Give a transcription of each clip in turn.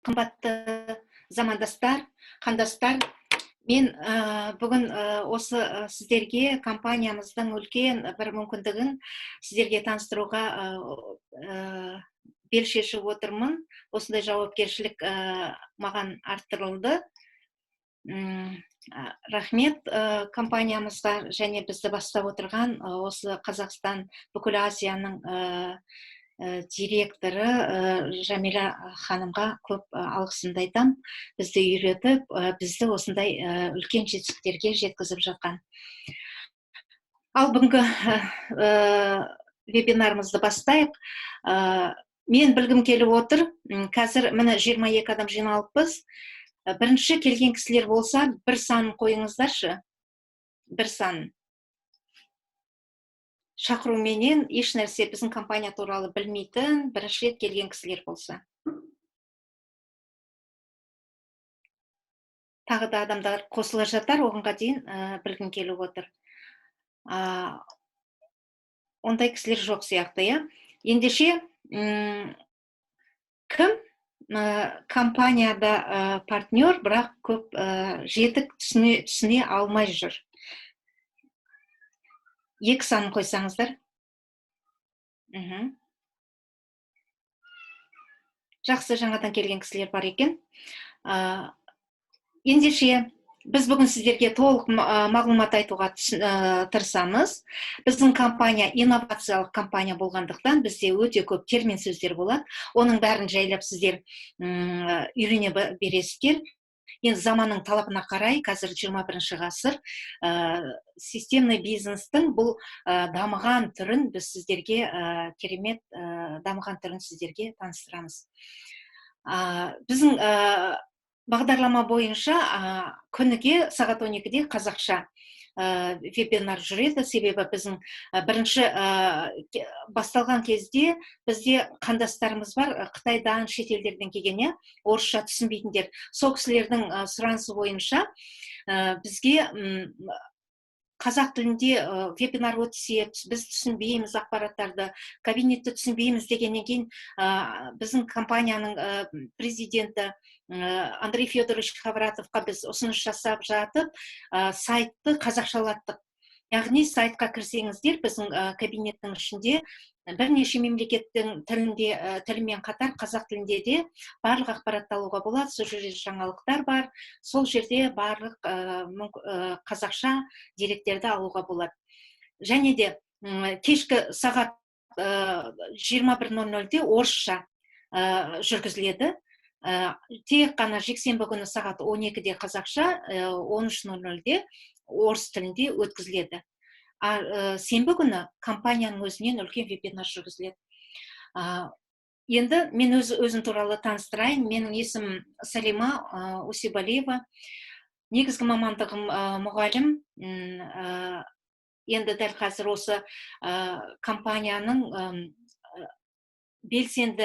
Қымбатты замандастар, қандастар, мен бүгін осы сіздерге компаниямыздың үлкен бір мүмкіндігін сіздерге таныстыруға бел шешіп отырмын. Осындай жауапкершілік маған арттырылды. Рахмет компаниямызға және бізді бастап отырған осы Қазақстан, бүкіл Азияның директоры Жамиля ханымға көп алғысымды айтам. Бізді үйретіп, бізді осындай үлкен жетістіктерге жеткізіп жатқан. Ал бүгінгі вебинарымызды бастайық. Мен білгім келіп отыр, қазір міне 22 адам жиналыппыз. Бірінші келген кісілер болса, бір санын қойыңыздаршы. Бір сан. Шақыруменен еш нәрсе біздің компания туралы білмейтін, бірінші рет келген кісілер болса. Тағы да адамдар қосыла жатар, оғанға дейін білгім келіп отыр. Ондай кісілер жоқ сияқты, иә? Ендеше, кім компанияда партнер, бірақ көп жетік түсіне алмай жүр? Екі санын қойсаңыздар. Жақсы, жаңадан келген кісілер бар екен. Ендеше, біз бүгін сіздерге толық мағлұмат айтуға тырысамыз. Біздің компания инновациялық компания болғандықтан, бізде өте көп термин сөздер болады. Оның бәрін жайлап сіздер үйрене бересіздер. Енді заманның талабына қарай, қазір 21 ғасыр, системный бизнестің бұл дамыған түрін біз сіздерге, керемет дамыған түрін сіздерге таныстырамыз. Біздің бағдарлама бойынша күніге сағат 12-де қазақша вебинар жүреді, себебі біздің бірінші басталған кезде бізде қандастарымыз бар, Қытайдан, шетелдерден келген, иә, орысша түсінбейтіндер. Сол кісілердің сұранысы бойынша бізге қазақ тілінде вебинар өтсе, біз түсінбейміз ақпараттарды, кабинетті түсінбейміз дегеннен кейін, біздің компанияның президенті Андрей Федорович Хавратовқа біз ұсыныс жасап жатып, сайтты қазақшалаттық. Яғни сайтқа кірсеңіздер, біздің кабинеттің ішінде бірнеше мемлекеттің тілінде, тілімен қатар қазақ тілінде де барлық ақпаратты алуға болады. Сол жерде жаңалықтар бар, сол жерде барлық қазақша деректерді алуға болады. Және де кешкі сағат 21:00-де орысша жүргізіледі. Тек қана жексенбі күні сағат 12-де қазақша, 13:00-де орыс тілінде өткізіледі. Сенбі күні компанияның өзінен үлкен вебинар жүргізіледі. Енді мен өзім туралы таныстырайын. Менің есімім Салима Усибалиева. Негізгі мамандығым мұғалім. Енді дәл қазір осы компанияның белсенді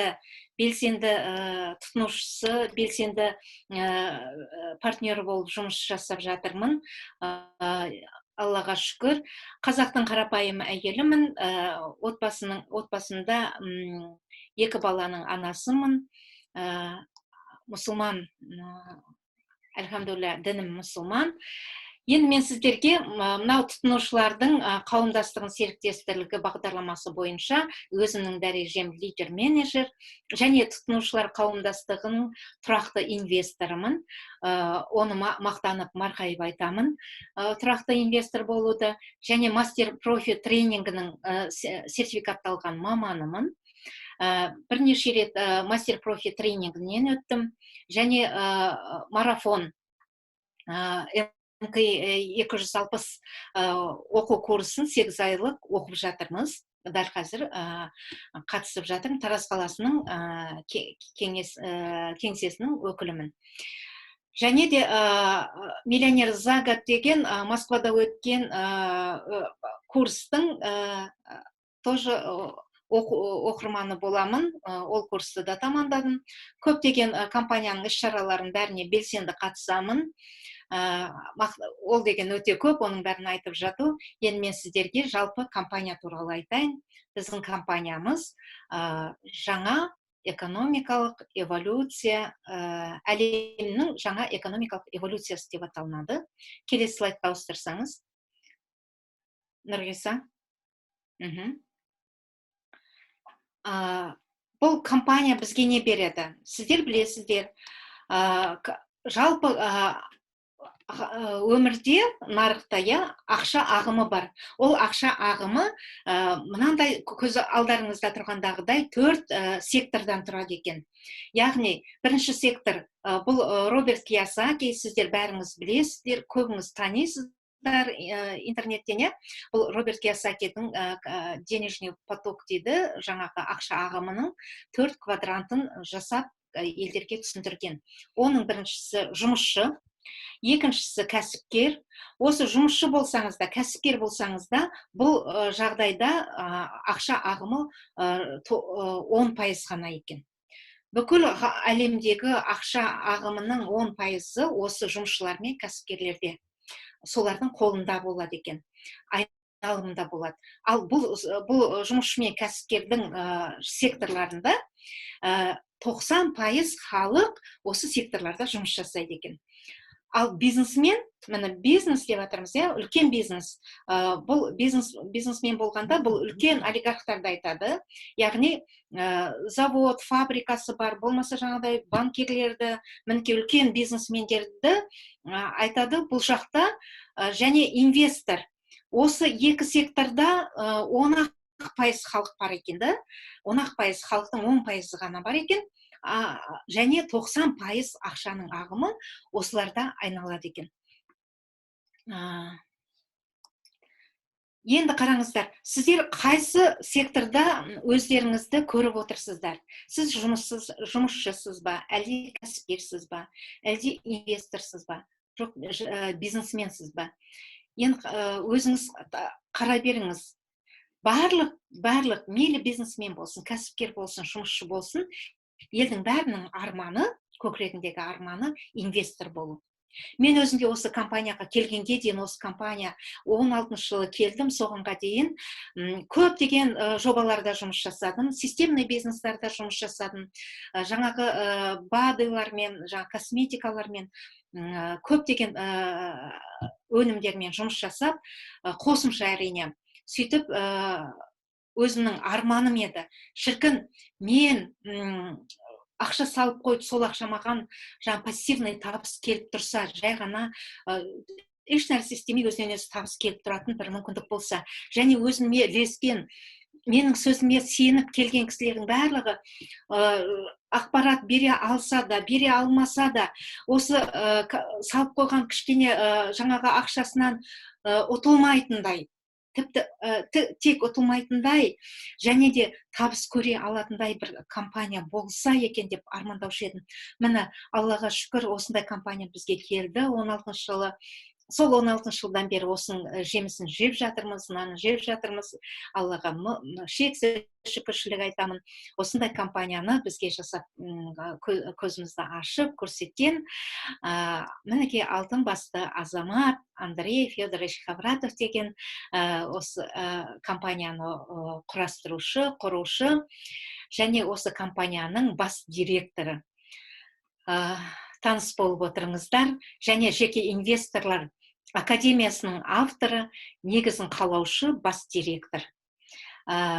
тұтынушысы, белсенді партнері болып жұмыс жасап жатырмын. Аллаға шүкір. Қазақтың қарапайым әйелімін. Отбасында екі баланың анасымын. Мұсылман, альхамдулилля, дінім мұсылман. Енді мен сіздерге мынау тұтынушылардың қауымдастығын серіктестірлігі бағдарламасы бойынша өзімнің дәрежем лидер менеджер және тұтынушылар қауымдастығының тұрақты инвесторымын. Оны мақтанып, марқайып айтамын. Тұрақты инвестор болуды және мастер профи тренингінің сертификатталған маманымын. Бірнеше рет мастер профи тренингінен өттім және марафон МК 260 оқу курсын 8 айлық оқып жатырмыз. Дәл қазір қатысып жатырмын. Тараз қаласының кеңсесінің өкілімін. Және де миллионер за год деген Москвада өткен курстың тоже оқырманы боламын. Ол курсты да тамамдадым. Көптеген компанияның іс-шараларының бәріне белсенді қатысамын. Ол деген өте көп, оның бәрін айтып жату. Енді мен сіздерге жалпы компания туралы айтайын. Біздің компаниямыз жаңа Экономикалық эволюция, әлемнің жаңа экономикалық эволюциясы деп аталынады. Келесі слайдқа ауыстырсаңыз, Нұрғиса. Бұл компания бізге не береді, сіздер білесіздер. Жалпы өмірде, нарықта, иә, ақша ағымы бар. Ол ақша ағымы мынандай, көз алдарыңызда тұрғандағыдай, төрт сектордан тұрады екен. Яғни бірінші сектор бұл Роберт Кийосаки, сіздер бәріңіз білесіздер, көбіңіз танисыздар интернеттен, иә. Бұл Роберт Кийосакидің денежный поток дейді, жаңағы ақша ағымының төрт квадрантын жасап, елдерге түсіндірген. Оның біріншісі – жұмысшы, екіншісі – кәсіпкер. Осы жұмысшы болсаңыз да, кәсіпкер болсаңыз да, бұл жағдайда ақша ағымы 10% ғана екен. Бүкіл әлемдегі ақша ағымының 10%-ы осы жұмысшылар мен кәсіпкерлерде, солардың қолында болады екен, айналымда болады. Ал бұл жұмысшы мен кәсіпкердің секторларында 90% халық осы секторларда жұмыс жасайды екен. Ал бизнесмен, міне, бизнес деп жатырмыз, иә, үлкен бизнес. Бұл бизнес, бизнесмен болғанда, бұл үлкен олигархтарды айтады, яғни завод, фабрикасы бар, болмаса жаңағыдай банкирлерді, мінекей, үлкен бизнесмендерді айтады бұл жақта. Және инвестор. Осы екі секторда 10-ақ пайыз халық бар екен да, 10-ақ пайыз, халықтың 10%-ы ғана бар екен. Және 90% ақшаның ағымы осыларда айналады екен. Енді қараңыздар, сіздер қайсы секторда өздеріңізді көріп отырсыздар? Сіз жұмыссыз, жұмысшысыз ба, әлде кәсіпкерсіз ба, әлде инвесторсыз ба, жоқ, бизнесменсіз ба? Енді өзіңіз қарай беріңіз. Барлық, мейлі бизнесмен болсын, кәсіпкер болсын, жұмысшы болсын, елдің бәрінің арманы, көкірегіндегі арманы – инвестор болу. Мен өзім де осы компанияға келгенге дейін, осы компания 16 жылы келдім, соғанға дейін көптеген жобаларда жұмыс жасадым, системный бизнестарда жұмыс жасадым, жаңағы БАДылармен, жаңа косметикалармен, көптеген өнімдермен жұмыс жасап, қосымша, әрине. Сөйтіп өзімнің арманым еді: шіркін, мен ақша салып қойып, сол ақша маған жаңа пассивный табыс келіп тұрса, жай ғана еш нәрсе істемей, өзінен өзі табыс келіп тұратын бір мүмкіндік болса және өзіме ілескен, менің сөзіме сеніп келген кісілердің барлығы ақпарат бере алса да, бере алмаса да, осы салып қойған кішкене жаңағы ақшасынан ұтылмайтындай, тіпті тек ұтылмайтындай және де табыс көре алатындай бір компания болса екен деп армандаушы едім. Міне, Аллаға шүкір, осындай компания бізге келді 16 жылы. Сол 16 жылдан бері осының жемісін жеп жатырмыз, нанын жеп жатырмыз. Аллаға шексіз шүкіршілік айтамын осындай компанияны бізге жасап, көзімізді ашып көрсеткен мінекей, алтын басты азамат Андрей Федорович Ховратов деген осы компанияны құрастырушы, құрушы және осы компанияның бас директоры. Таныс болып отырыңыздар. Және жеке инвесторлар академиясының авторы, негізін қалаушы, бас директор,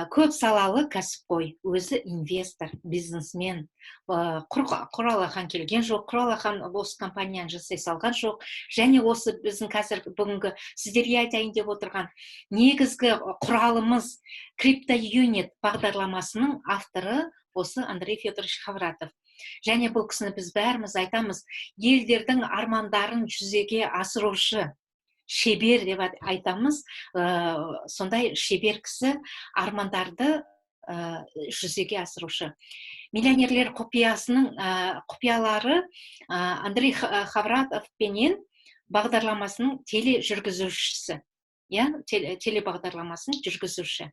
көп салалы кәсіпқой, өзі инвестор, бизнесмен. Құр алақан келген жоқ, құр алақан осы компанияны жасай салған жоқ. Және осы біздің қазір, бүгінгі сіздерге айтайын деп отырған негізгі құралымыз – Криптоюнит бағдарламасының авторы осы Андрей Федорович Ховратов. Және бұл кісіні біз бәріміз айтамыз, елдердің армандарын жүзеге асырушы шебер деп айтамыз. Сондай шебер кісі, армандарды жүзеге асырушы. Миллионерлер құпиясының құпиялары Андрей Ховратов пенен бағдарламасының тележүргізушісі, иә, телебағдарламасын жүргізуші.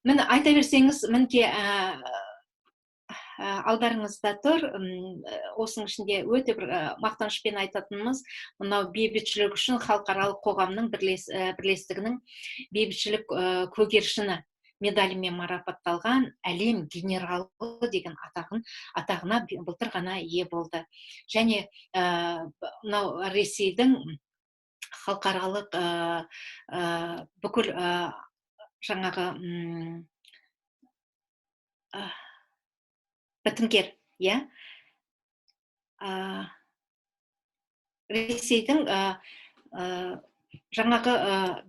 Міне, айта берсеңіз, мінекей, алдарыңызда тұр. Осының ішінде өте бір мақтанышпен айтатынымыз – мынау Бейбітшілік үшін халықаралық қоғамның бірлестігінің бейбітшілік көгершіні. Медалімен марапатталған, әлем генералы деген атағына былтыр ғана ие болды. Және мынау Ресейдің халықаралық бүкіл жаңағы бітімгер, иә, Ресейдің жаңағы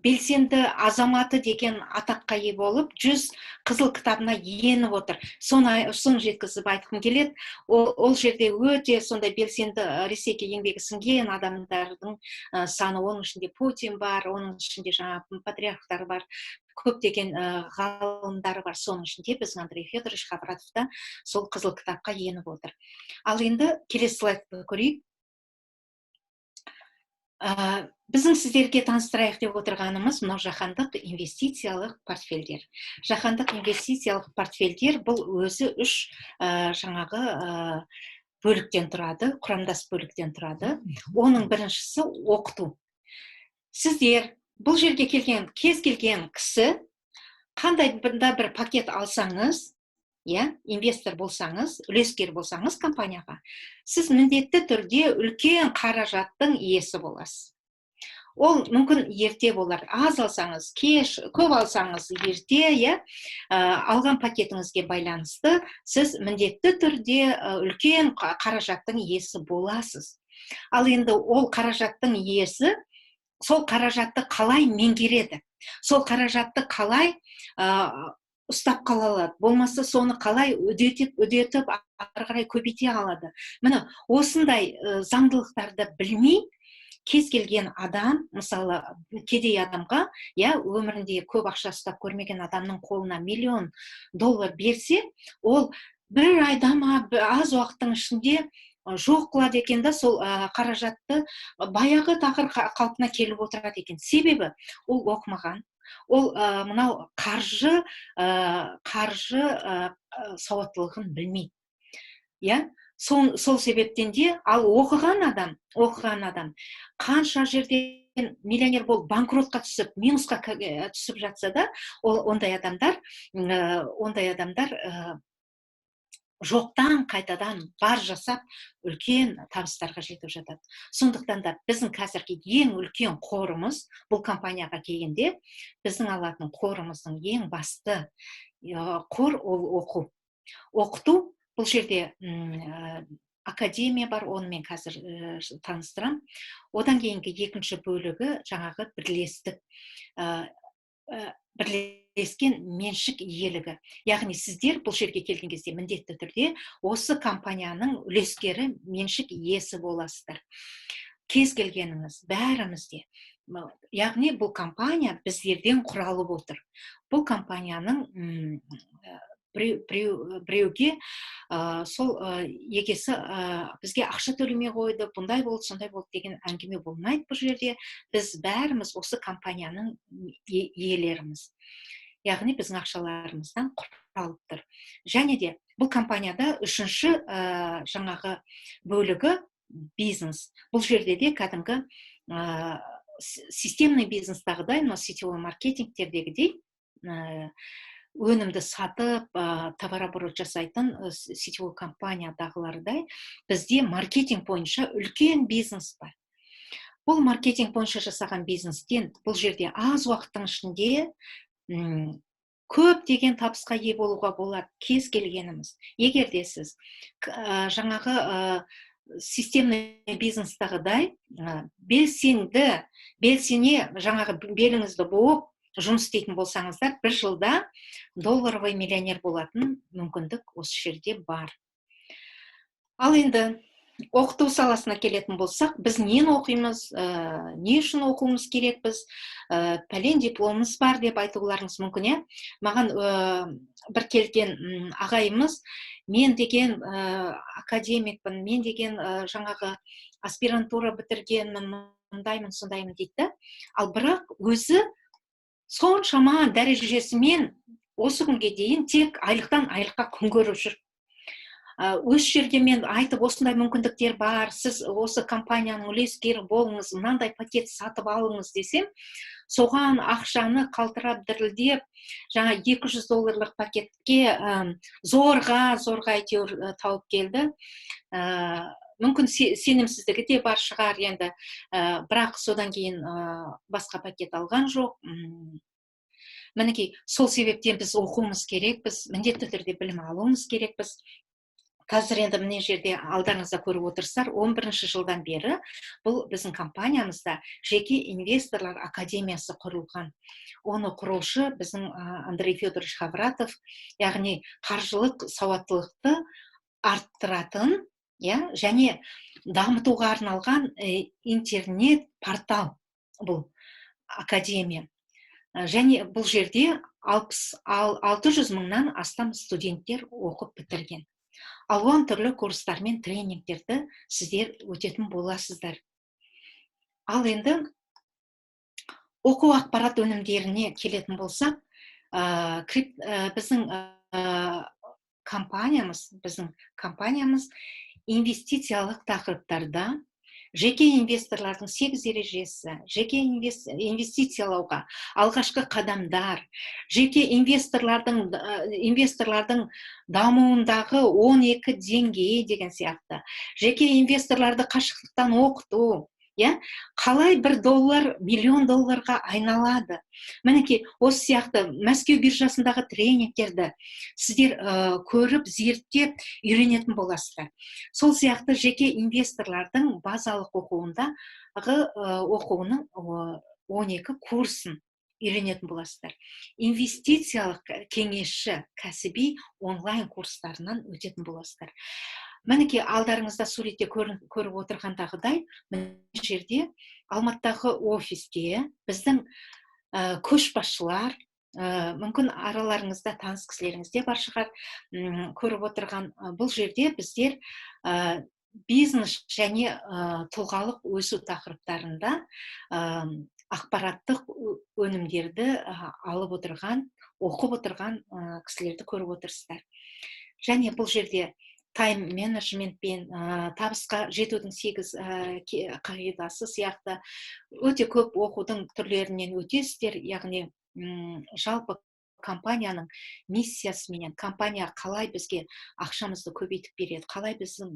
белсенді азаматы деген атаққа ие болып, 100 қызыл кітабына еніп отыр. Соны жеткізіп айтқым келеді. Ол жерде өте сондай белсенді, Ресейге еңбегі сіңген адамдардың саны, оның ішінде Путин бар, оның ішінде жаңағы патриархтар бар, көптеген ғалымдар бар. Соның ішінде біздің Андрей Федорович Ховратов та сол қызыл кітапқа еніп отыр. Ал енді келесі слайдты көрейік. Біздің сіздерге таныстырайық деп отырғанымыз мынау жаһандық инвестициялық портфельдер. Жаһандық инвестициялық портфельдер бұл өзі үш жаңағы бөліктен тұрады, құрамдас бөліктен тұрады. Оның біріншісі – оқыту. Сіздер бұл жерге келген кез келген кісі қандай да бір пакет алсаңыз, иә, инвестор болсаңыз, үлескер болсаңыз компанияға, сіз міндетті түрде үлкен қаражаттың иесі боласыз. Ол мүмкін ерте болар, аз алсаңыз кеш, көп алсаңыз ерте, иә. Алған пакетіңізге байланысты сіз міндетті түрде үлкен қаражаттың иесі боласыз. Ал енді ол қаражаттың иесі сол қаражатты қалай меңгереді, сол қаражатты қалай ұстап қала алады, болмаса соны қалай үдетіп, үдетіп ары қарай көбейте алады? Міне, осындай заңдылықтарды білмей кез келген адам, мысалы, кедей адамға, иә, өмірінде көп ақша ұстап көрмеген адамның қолына миллион доллар берсе, ол бір айда ма, аз уақыттың ішінде жоқ қылады екен да, сол қаражатты баяғы тақыр қалпына келіп отырады екен. Себебі ол оқымаған, ол мынау қаржы сауаттылығын білмейді, иә. Сол себептен де. Ал оқыған адам қанша жерден миллионер болып, банкротқа түсіп, минусқа түсіп жатса да, ол ондай адамдар жоқтан қайтадан бар жасап, үлкен табыстарға жетіп жатады. Сондықтан да біздің қазіргі ең үлкен қорымыз, бұл компанияға келгенде біздің алатын қорымыздың ең басты қор ол оқу, оқыту. Бұл жерде академия бар, оны мен қазір таныстырамын. Одан кейінгі екінші бөлігі жаңағы бірлестік, бірлескен меншік иелігі. Яғни сіздер бұл жерге келген кезде міндетті түрде осы компанияның үлескері, меншік иесі боласыздар, кез келгеніңіз, бәріміз де. Яғни бұл компания біздерден құралып отыр. Бұл компанияның біреуге сол егесі бізге ақша төлемей қойды, бұндай болды, сондай болды деген әңгіме болмайды. Бұл жерде біз бәріміз осы компанияның иелеріміз, яғни біздің ақшаларымыздан құралып тұр. Және де бұл компанияда үшінші жаңағы бөлігі – бизнес. Бұл жерде де кәдімгі системный бизнестағыдай, мынау сетевой маркетингтердегідей, өнімді сатып, товарооборот жасайтын сетевой компаниядағылардай бізде маркетинг бойынша үлкен бизнес бар. Бұл маркетинг бойынша жасаған бизнестен бұл жерде аз уақыттың ішінде көптеген табысқа ие болуға болады кез келгеніміз. Егер де сіз жаңағы системный бизнестағыдай белсенді, белсене жаңағы беліңізді буып жұмыс істейтін болсаңыздар, бір жылда долларовый миллионер болатын мүмкіндік осы жерде бар. Ал енді оқыту саласына келетін болсақ, біз нені оқимыз, не үшін оқуымыз керекпіз, пәлен дипломымыз бар деп айтуларыңыз мүмкін, иә. Маған бір келген ағайымыз: «Мен деген академикпін, мен деген жаңағы аспирантура бітіргенмін, мындаймын, сондаймын», – дейді да. Ал бірақ өзі соншама дәрежесімен осы күнге дейін тек айлықтан айлыққа күн көріп жүр. Осы жерде мен айтып, осындай мүмкіндіктер бар, сіз осы компанияның үлескері болыңыз, мынандай пакет сатып алыңыз десем, соған ақшаны қалтырап, дірілдеп, жаңа 200 долларлық пакетке зорға зорға әйтеуір тауып келді. Мүмкін, сенімсіздігі де бар шығар енді, бірақ содан кейін басқа пакет алған жоқ. Мінекей, сол себептен біз оқуымыз керек, біз міндетті түрде білім алуымыз керекпіз. Қазір енді мына жерде алдарыңызда көріп отырсыздар, 11 жылдан бері бұл біздің компаниямызда жеке инвесторлар академиясы құрылған. Оны құрушы біздің Андрей Федорович Хавратов, яғни қаржылық сауаттылықты арттыратын, иә, және дамытуға арналған интернет портал бұл академия. Және бұл жерде 600 мыңнан астам студенттер оқып бітірген. Алуан түрлі курстар мен тренингтерді сіздер өтетін боласыздар. Ал енді оқу ақпарат өнімдеріне келетін болсақ, біздің компаниямыз инвестициялық тақырыптарда жеке инвесторлардың сегіз ережесі, жеке инвестициялауға алғашқы қадамдар, жеке инвесторлардың дамуындағы 12 деңгей деген сияқты, жеке инвесторларды қашықтықтан оқыту, иә, қалай 1 доллар миллион долларға айналады, мінекей, осы сияқты Мәскеу биржасындағы тренингтерді сіздер көріп, зерттеп, үйренетін боласыздар. Сол сияқты жеке инвесторлардың базалық оқуындағы оқуының 12 курсын үйренетін боласыздар. Инвестициялық кеңесші кәсіби онлайн курстарынан өтетін боласыздар. Мінекей, алдарыңызда суретте көріп отырғандағыдай, мына жерде Алматыдағы офисте біздің көшбасшылар, мүмкін, араларыңызда таныс кісілеріңіз де бар шығар, көріп отырған. Бұл жерде біздер бизнес және тұлғалық өсу тақырыптарында ақпараттық өнімдерді алып отырған, оқып отырған кісілерді көріп отырсыздар. Және бұл жерде тайм менеджментпен табысқа жетудің сегіз қағидасы сияқты өте көп оқудың түрлерінен өтесіздер. Яғни жалпы компанияның миссиясыменен, компания қалай бізге ақшамызды көбейтіп береді, қалай біздің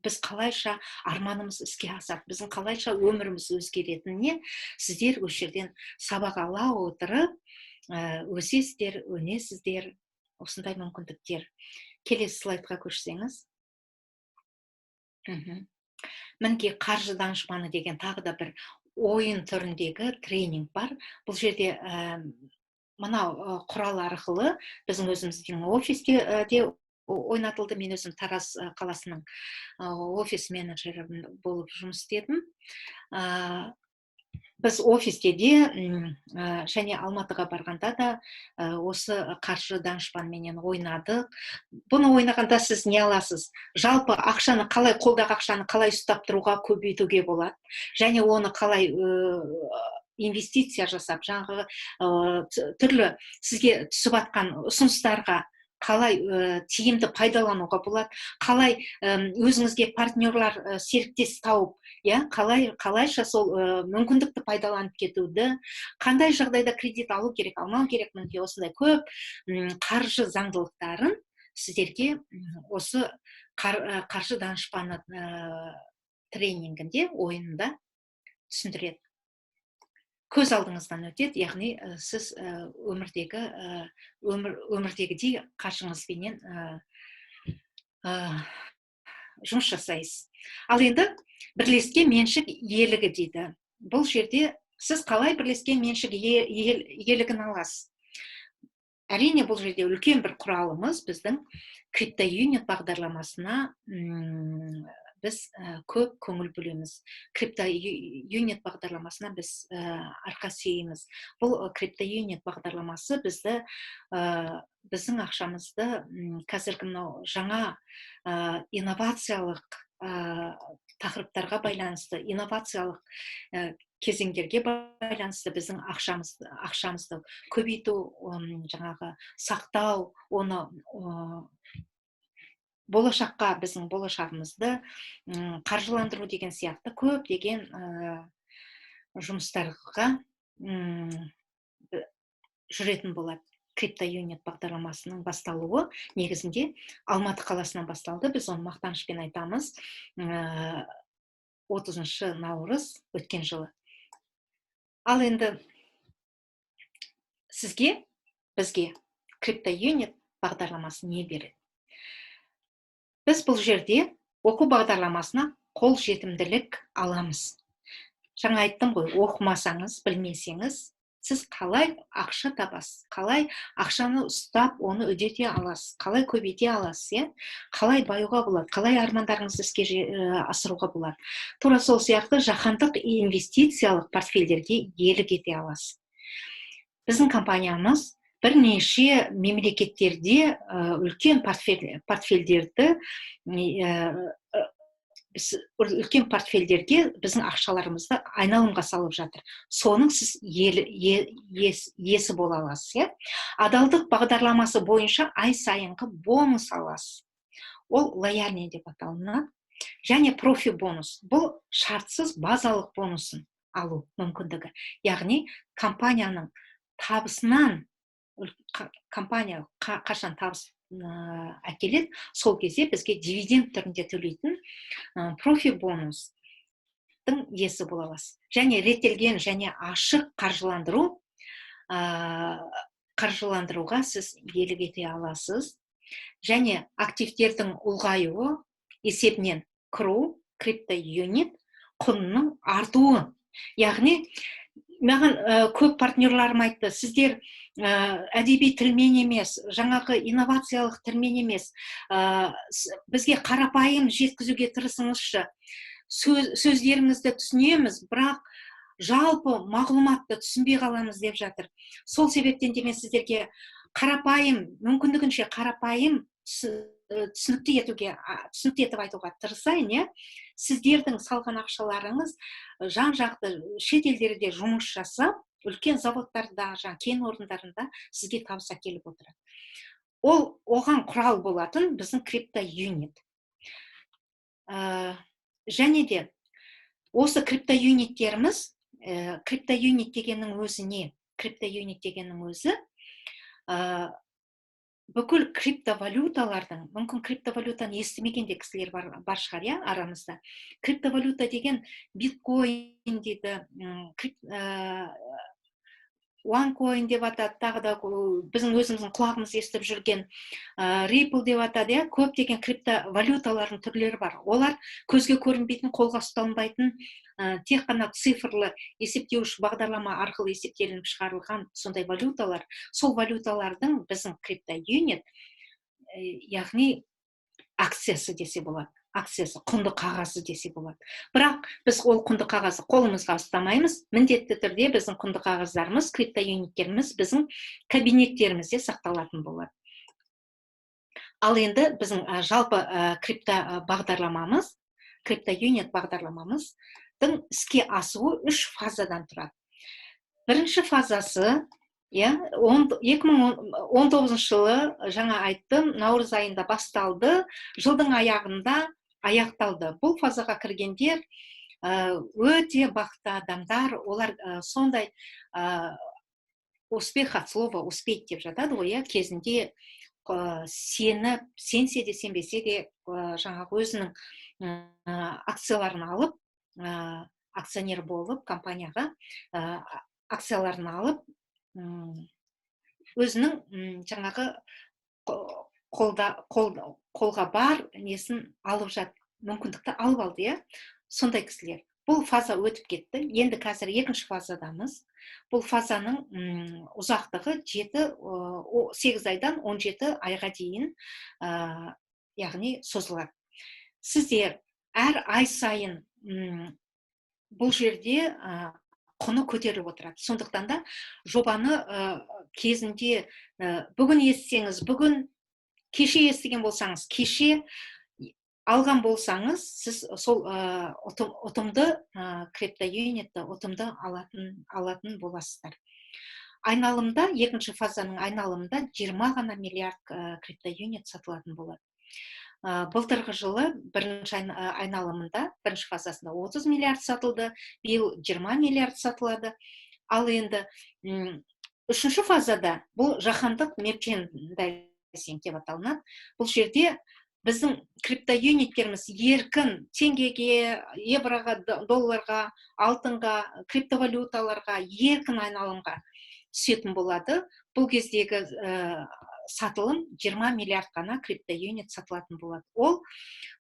біз қалайша арманымыз іске асады, біздің қалайша өміріміз өзгеретініне сіздер осы жерден сабақ ала отырып, өсесіздер, өнесіздер. Осындай мүмкіндіктер. Келесі слайдқа көшсеңіз. Мінекей, «Қаржы данышпаны» деген тағы да бір ойын түріндегі тренинг бар. Бұл жерде мынау құрал арқылы біздің өзіміздің офисте де ойнатылды. Мен өзім Тараз қаласының офис менеджері болып жұмыс істедім. Біз офисте де және Алматыға барғанда да осы «Қаржы данышпанменен» ойнадық. Бұны ойнағанда сіз не аласыз? Жалпы ақшаны қалай, қолдағы ақшаны қалай ұстап тұруға, көбейтуге болады және оны қалай инвестиция жасап, жаңағы түрлі сізге түсіп жатқан ұсыныстарға қалай тиімді пайдалануға болады, қалай өзіңізге партнерлар, серіктес тауып, иә, қалайша сол мүмкіндікті пайдаланып кетуді, қандай жағдайда кредит алу керек, алмау керек, мінекей, осындай көп қаржы заңдылықтарын сіздерге осы «Қаржы данышпаны» тренингінде, ойынында түсіндіреді, көз алдыңыздан өтеді. Яғни сіз өмірдегі өмір өмірдегідей қаржыңызбенен жұмыс жасайсыз. Ал енді «Бірлескен меншік иелігі» дейді. Бұл жерде сіз қалай бірлескен меншік иелігін аласыз? Әрине, бұл жерде үлкен бір құралымыз біздің Криптоюнит бағдарламасына біз көп көңіл бөлеміз. Криптоюнит бағдарламасына біз арқа сүйейміз. Бұл Криптоюнит бағдарламасы бізді, біздің ақшамызды қазіргі мынау жаңа инновациялық тақырыптарға байланысты, инновациялық кезеңдерге байланысты біздің ақшамызды көбейту, жаңағы сақтау, оны Болашаққа, біздің болашағымызды қаржыландыру деген сияқты көптеген жұмыстарға жүретін болады. Криптоюнит бағдарламасының басталуы негізінде Алматы қаласынан басталды. Біз оны мақтанышпен айтамыз. 30 наурыз өткен жылы. Ал енді сізге, бізге Криптоюнит бағдарламасы не береді? Біз бұл жерде оқу бағдарламасына қол жетімділік аламыз. Жаңа айттым ғой, оқымасаңыз, білмесеңіз, сіз қалай ақша табасыз, қалай ақшаны ұстап, оны үдете аласыз, қалай көбейте аласыз, иә? Қалай баюға болады, қалай армандарыңызды іске асыруға болады? Тура сол сияқты жаһандық инвестициялық портфельдерге иелік ете аласыз. Біздің компаниямыз бірнеше мемлекеттерде үлкен портфельдерді, үлкен портфельдерге біздің ақшаларымызды айналымға салып жатыр. Соның сіз иесі бола аласыз, иә. Адалдық бағдарламасы бойынша ай сайынғы бонус аласыз, ол лояльный деп аталынады. Және профи бонус, бұл шартсыз базалық бонусын алу мүмкіндігі, яғни компанияның табысынан. Компания қашан табыс әкеледі, сол кезде бізге дивиденд түрінде төлейтін профи бонустың иесі бола аласыз. Және реттелген және ашық қаржыландыруға сіз иелік ете аласыз. Және активтердің ұлғаюы есебінен КРУ, криптоюнит құнының артуы. Яғни маған көп партнерларым айтты: «Сіздер әдеби тілмен емес, жаңағы инновациялық тілмен емес, бізге қарапайым жеткізуге тырысыңызшы. Сөздеріңізді түсінеміз, бірақ жалпы мағлұматты түсінбей қаламыз», — деп жатыр. Сол себептен де мен сіздерге қарапайым, мүмкіндігінше қарапайым, түсінікті етіп айтуға тырысайын, иә. Сіздердің салған ақшаларыңыз жан жақты шет елдерде жұмыс жасап, үлкен заводтарда, жаңа кен орындарында сізге табыс әкеліп отырады. Ол оған құрал болатын біздің криптоюнит. Және де осы криптоюниттеріміз, криптоюнит дегеннің өзі не? Криптоюнит дегеннің өзі бүкіл криптовалюталардың, мүмкін, криптовалютаны естімеген де кісілер бар шығар, иә, арамызда. Криптовалюта деген биткоин дейді, OneCoin деп атады, тағы да біздің өзіміздің құлағымыз естіп жүрген Ripple деп атады, иә. Көптеген криптовалюталардың түрлері бар. Олар көзге көрінбейтін, қолға ұсталынбайтын, тек қана цифрлы есептеуіш бағдарлама арқылы есептелініп шығарылған сондай валюталар. Сол валюталардың біздің криптоюнит, яғни акциясы десе болады, акциясы, құнды қағазы десе болады. Бірақ біз ол құнды қағазды қолымызға ұстамаймыз. Міндетті түрде біздің құнды қағаздарымыз, криптоюниттеріміз біздің кабинеттерімізде сақталатын болады. Ал енді біздің жалпы крипто бағдарламамыз, криптоюнит бағдарламамыздың іске асуы үш фазадан тұрады. Бірінші фазасы, иә, 2019 жылы, жаңа айттым, наурыз айында басталды, жылдың аяғында аяқталды. Бұл фазаға кіргендер өте бақытты адамдар. Олар сондай, успех от слова «успеть» деп жатады ғой, иә. Кезінде сеніп, сенсе де, сенбесе де, жаңағы өзінің акцияларын алып, акционер болып, компанияға акцияларын алып, өзінің жаңағы қолда қолға бар несін алып жат, мүмкіндікті алып алды, иә. Сондай кісілер. Бұл фаза өтіп кетті. Енді қазір екінші фазадамыз. Бұл фазаның ұзақтығы 7, 8 айдан 17 айға дейін, яғни созылады. Сіздер әр ай сайын бұл жерде құны көтеріліп отырады. Сондықтан да жобаны кезінде, бүгін естісеңіз бүгін, кеше естіген болсаңыз кеше алған болсаңыз, сіз сол ұтымды, криптоюнитті ұтымды алатын боласыздар. Айналымда, екінші фазаның айналымында 20 ғана миллиард криптоюнит сатылатын болады. Былтырғы жылы бірінші айналымында, бірінші фазасында 30 миллиард сатылды, биыл 20 миллиард сатылады. Ал енді үшінші фазада бұл жаһандық мерчендайзинг деп аталынады. Бұл жерде біздің криптоюниттеріміз еркін теңгеге, евроға, долларға, алтынға, криптовалюталарға еркін айналымға түсетін болады. Бұл кездегі сатылым 20 миллиард қана криптоюнит сатылатын болады. Ол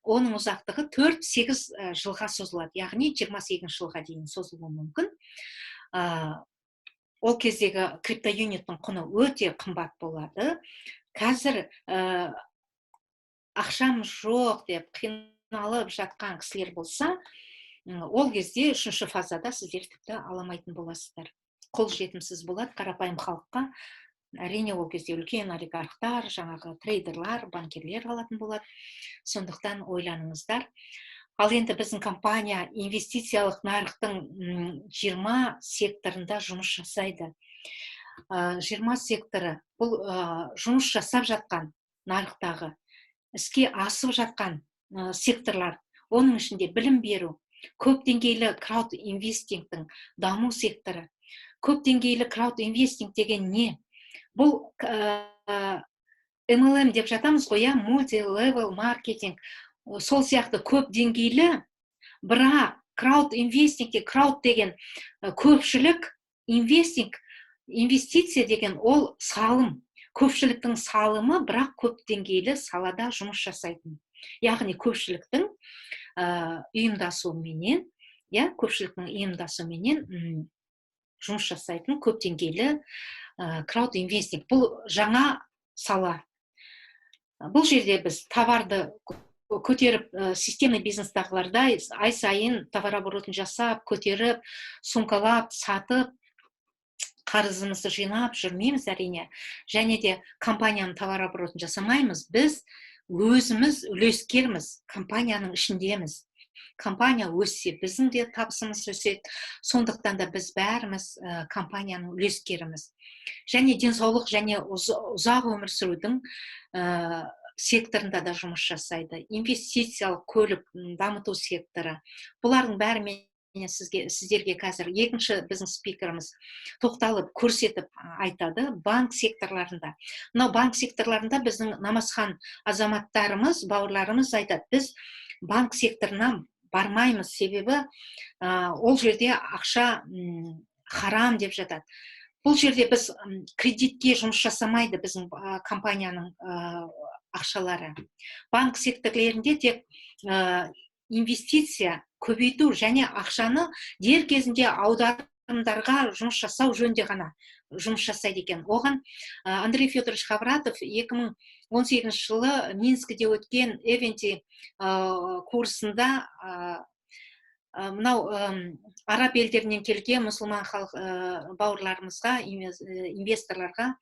оның ұзақтығы 4-8 жылға созылады, яғни 28 жылға дейін созылуы мүмкін. Ол кездегі криптоюниттің құны өте қымбат болады. Қазір ақшам жоқ деп қиналып жатқан кісілер болса, ол кезде үшінші фазада сіздер тіпті аламайтын боласыздар. Қол жетімсіз болады қарапайым халыққа. Әрине, ол кезде үлкен олигархтар, жаңағы трейдерлар, банкирлер алатын болады. Сондықтан ойланыңыздар. Ал енді біздің компания инвестициялық нарықтың 20 секторында жұмыс жасайды. 20 секторы бұл жұмыс жасап жатқан нарықтағы, іске асып жатқан секторлар. Оның ішінде білім беру, көп деңгейлі крауд инвестингтің даму секторы. Көп деңгейлі крауд инвестинг деген не? Бұл MLM деп жатамыз ғой, иә, multi level marketing, сол сияқты көп деңгейлі, бірақ крауд инвестингте крауд деген көпшілік, инвестинг, инвестиция деген ол салым, көпшіліктің салымы, бірақ көп деңгейлі салада жұмыс жасайтын, яғни көпшіліктің ұйымдасуыменен, иә, көпшіліктің ұйымдасуыменен жұмыс жасайтын көп деңгейлі крауд инвестинг. Бұл жаңа сала. Бұл жерде біз товарды көтеріп, системный бизнестағылардай ай сайын товарооборотын жасап, көтеріп, сумкалап сатып, қарызымызды жинап жүрмейміз, әрине. Және де компанияның товарооборотын жасамаймыз. Біз өзіміз үлескерміз, компанияның ішіндеміз. Компания өссе, біздің де табысымыз өседі. Сондықтан да біз бәріміз компанияның үлескеріміз. Және денсаулық және ұзақ өмір сүрудің секторында да жұмыс жасайды. Инвестициялық көлік дамыту секторы. Бұлардың бәрімен сіздерге қазір екінші біздің спикеріміз тоқталып, көрсетіп айтады. Банк секторларында, мынау банк секторларында біздің намазхан азаматтарымыз, бауырларымыз айтады: «Біз банк секторына бармаймыз, себебі ол жерде ақша харам», — деп жатады. Бұл жерде біз кредитке жұмыс жасамайды. Біздің компанияның ақшалары банк секторлерінде тек инвестиция көбейту және ақшаны дер кезінде аударымдарға жұмыс жасау жөнінде ғана жұмыс жасайды екен. Оған Андрей Федорович Хавратов 2018 жылы Минскіде өткен Эвенти курсында мынау араб елдерінен келген мұсылман халық бауырларымызға, инвесторларға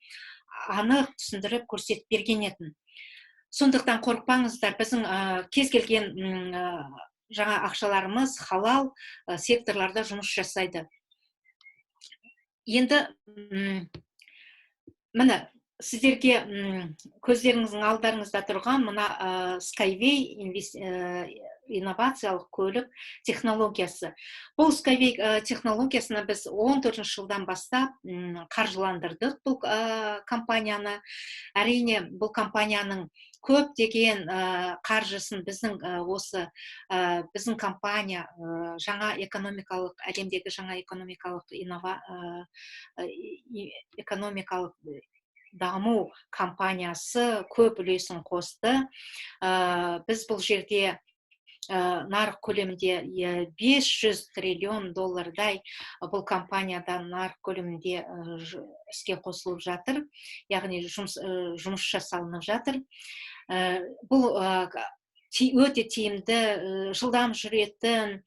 анық түсіндіріп, көрсетіп берген етін. Сондықтан қорықпаңыздар, біздің кез келген жаңа ақшаларымыз халал секторларда жұмыс жасайды. Енді міне, сіздерге көздеріңіздің алдарыңызда тұрған мына Skyway инновациялық көлік технологиясы. Бұл Skyway технологиясына біз 14 жылдан бастап қаржыландырдық бұл компанияны. Әрине, бұл компанияның көптеген қаржысын біздің осы біздің компания жаңа экономикалық әлемдегі жаңа экономикалық даму компаниясы көп үлесін қосты. Біз бұл жерде нарық көлемінде 500 триллион доллардай бұл компанияда нарық көлемінде іске қосылып жатыр, яғни жұмыс жасалынып жатыр. Бұл өте тиімді, жылдам жүретін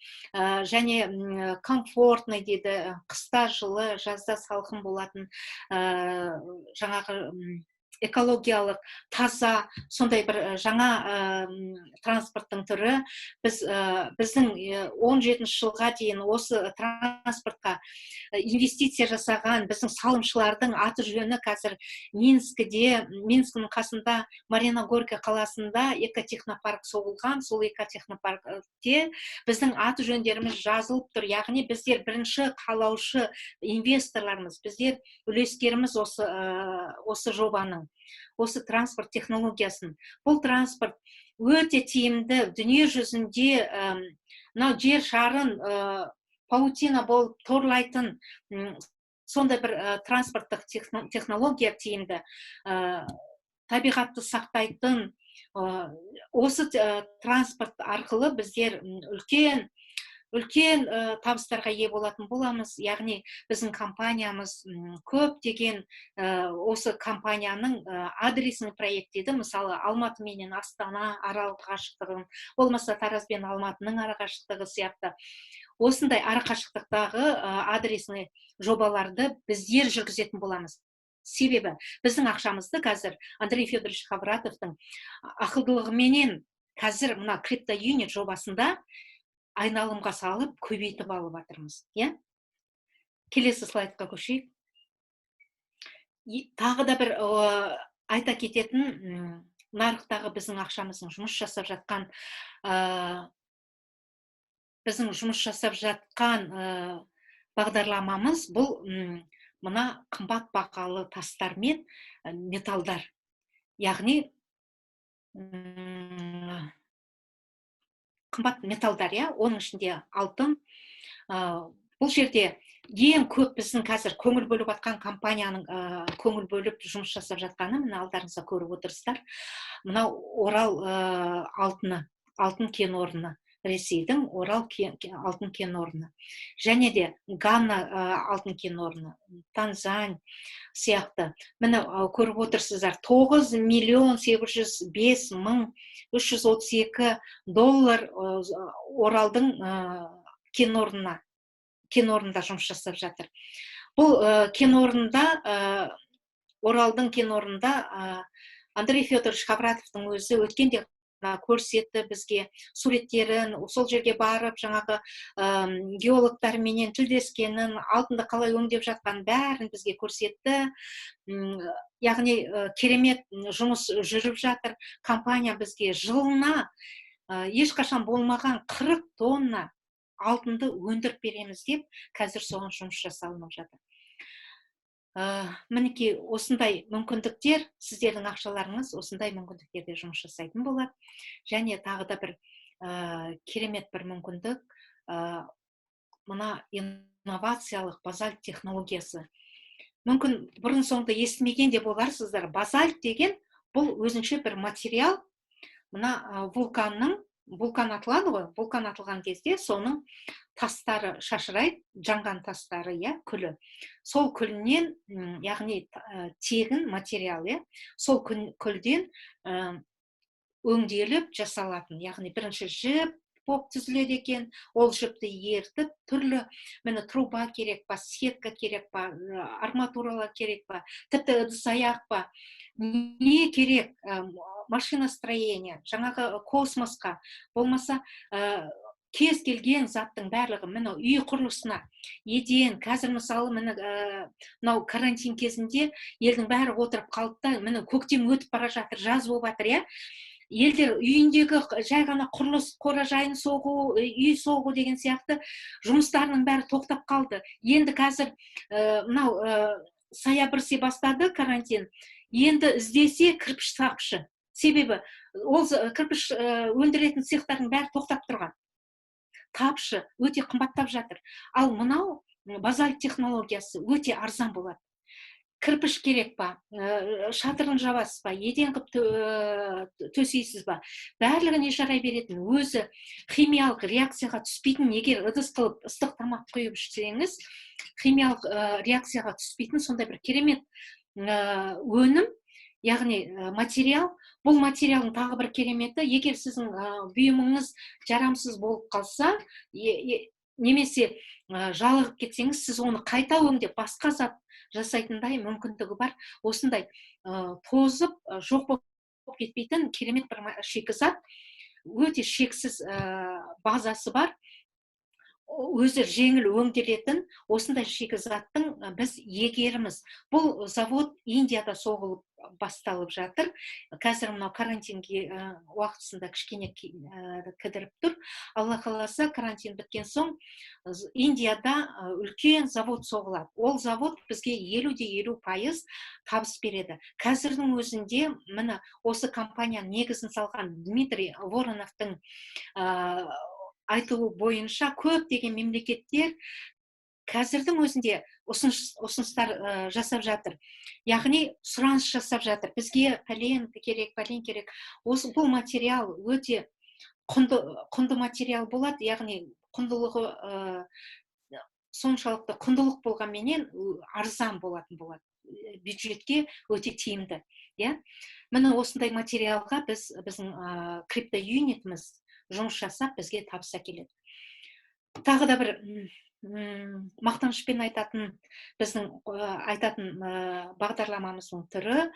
және комфортный дейді, қыста жылы, жазда салқын болатын жаңағы Экологиялық таза сондай бір жаңа транспорттың түрі. Біз біздің 17 жылға дейін осы транспортқа инвестиция жасаған біздің салымшылардың аты жөні қазір Минскіде, Минскінің қасында Марьина Горка қаласында экотехнопарк соғылған. Сол экотехнопаркте біздің аты жөндеріміз жазылып тұр, яғни біздер бірінші қалаушы инвесторлармыз, біздер үлескеріміз осы жобаның, осы транспорт технологиясын. Бұл транспорт өте тиімді. Дүние жүзінде мынау жер шарын паутина болып торлайтын сондай бір транспорттық технология, тиімді, табиғатты сақтайтын. Осы транспорт арқылы біздер үлкен үлкен табыстарға ие болатын боламыз. Яғни біздің компаниямыз көптеген осы компанияның адресный проект дейді. Мысалы, Алматы менен Астана аралық қашықтығын, болмаса Тараз бен Алматының арақашықтығы сияқты осындай арақашықтықтағы адресный жобаларды біздер жүргізетін боламыз. Себебі біздің ақшамызды қазір Андрей Федорович Ховратовтың ақылдылығыменен қазір мына Крипто Юнит жобасында айналымға салып, көбейтіп алып жатырмыз, иә. Келесі слайдқа көшейік. Тағы да бір айта кететін, нарықтағы біздің ақшамыздың жұмыс жасап жатқан, біздің жұмыс жасап жатқан бағдарламамыз бұл мына қымбат бағалы тастар мен металдар, яғни қымбат металдар, иә, оның ішінде алтын. Бұл жерде ең көп біздің қазір көңіл бөліп жатқан, компанияның көңіл бөліп жұмыс жасап жатқаны, мына алдарыңызда көріп отырсыздар, мынау Орал алтыны, алтын кен орны, Ресейдің Орал алтын кен орны және де Гана алтын кен орны, Танзань сияқты. Міне, көріп отырсыздар, 9 805 332 доллар Оралдың кен орнына, кен орнында жұмыс жасап жатыр. Бұл кен орнында, Оралдың кен орнында Андрей Федорович Ховратовтың өзі өткенде көрсетті бізге суреттерін, сол жерге барып, жаңағы геологтарменен тілдескенін, алтынды қалай өңдеп жатқанын, бәрін бізге көрсетті. Яғни керемет жұмыс жүріп жатыр. Компания бізге жылына ешқашан болмаған 40 тонна алтынды өндіріп береміз деп, қазір соған жұмыс жасалынып жатыр. Мінекей, осындай мүмкіндіктер. Сіздердің ақшаларыңыз осындай мүмкіндіктерде жұмыс жасайтын болады. Және тағы да бір керемет бір мүмкіндік, мына инновациялық базальт технологиясы. Мүмкін, бұрын соңды естімеген де боларсыздар. Базальт деген бұл өзінше бір материал. Мына вулканның, вулкан атылады ғой, вулкан атылған кезде соның тастары шашырайды, жанған тастары, иә, күлі. Сол күлінен, яғни тегін материал, иә, сол күлден өңделіп жасалатын, яғни бірінші жіп болып түзіледі екен. Ол жіпті ерітіп, түрлі, міне, труба керек па, сетка керек па, арматуралар керек па, тіпті ыдыс аяқ па, не керек, машиностроение, жаңағы космосқа, болмаса кез келген заттың барлығы, міне, үй құрылысына, еден. Қазір, мысалы, міне, мынау карантин кезінде елдің бәрі отырып қалды да, міне, көктем өтіп бара жатыр, жаз болып жатыр, иә. Елдер үйіндегі жай ғана құрылыс, қора жайын соғу, үй соғу деген сияқты жұмыстарының бәрі тоқтап қалды. Енді қазір мынау саябырси бастады карантин, енді іздесе, кірпіш тапшы. Себебі ол кірпіш өндіретін цехтардың бәрі тоқтап тұрған, тапшы, өте қымбаттап жатыр. Ал мынау базальт технологиясы өте арзан болады. Кірпіш керек па, шатырын жабасыз ба, еден қылып төсейсіз ба, барлығіне жарай беретін, өзі химиялық реакцияға түспейтін, егер ыдыс қылып ыстық тамақ құйып ішсеңіз, химиялық реакцияға түспейтін сондай бір керемет өнім, яғни материал. Бұл материалдың тағы бір кереметі: егер сіздің бұйымыңыз жарамсыз болып қалса Немесе жалығып кетсеңіз, сіз оны қайта өңдеп, басқа зат жасайтындай мүмкіндігі бар. Осындай тозып, жоқ болып кетпейтін керемет бір шикізат, өте шексіз базасы бар, өзі жеңіл өңделетін осындай шикізаттың біз иегеріміз. Бұл завод Индияда соғылып басталып жатыр. Қазір мынау карантинге уақытысында кішкене кідіріп тұр. Алла қаласа, карантин біткен соң Индияда үлкен завод соғылады. Ол завод бізге 50,50% табыс береді. Қазірдің өзінде, міне, осы компанияның негізін салған Дмитрий Вороновтың айтуы бойынша, көптеген мемлекеттер қазірдің өзінде ұсыныстар жасап жатыр, яғни сұраныс жасап жатыр: бізге пәлен керек, пәлен керек. Осы бұл материал өте құнды материал болады, яғни құндылығы соншалықты құндылық болғанменен, арзан болатын болады, бюджетке өте тиімді, иә. Міне, осындай материалға біз, біздің криптоюнитіміз жұмыс жасап, бізге табыс әкеледі. Тағы да бір мақтанышпен айтатын, біздің айтатын бағдарламамыздың түрі,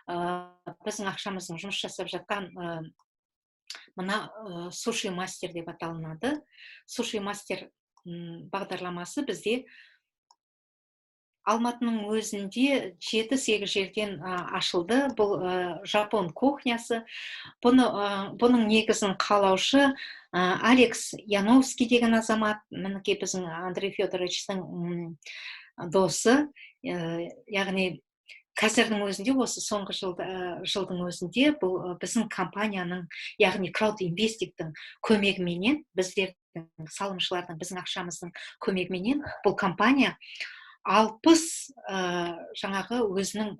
біздің ақшамыздың жұмыс жасап жатқан мына Суши Мастер деп аталынады. Суши Мастер бағдарламасы бізде Алматының өзінде 7-8 жерден ашылды. Бұл жапон кухнясы. Бұның негізін қалаушы Алекс Яновский деген азамат, мінекей, біздің Андрей Федоровичтің досы. Яғни қазірдің өзінде, осы соңғы жылдың өзінде бұл біздің компанияның, яғни краудинвестингтің көмегіменен, біздердің салымшылардың, біздің ақшамыздың көмегіменен бұл компания 60 жаңағы өзінің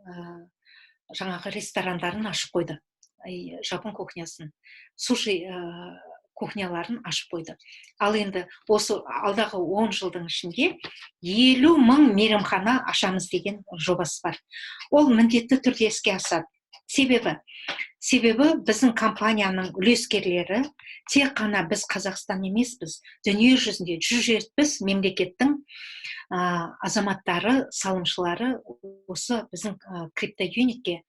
жаңағы ресторандарын ашып қойды, жапон кухнясын, суши кухняларын ашып қойды. Ал енді осы алдағы 10 жылдың ішінде 50 000 мейрамхана ашамыз деген жобасы бар. Ол міндетті түрде іске асады. Себебі біздің компанияның үлескерлері тек қана біз Қазақстан емеспіз, дүние жүзінде 170 мемлекеттің азаматтары, салымшылары осы біздің криптоюнитке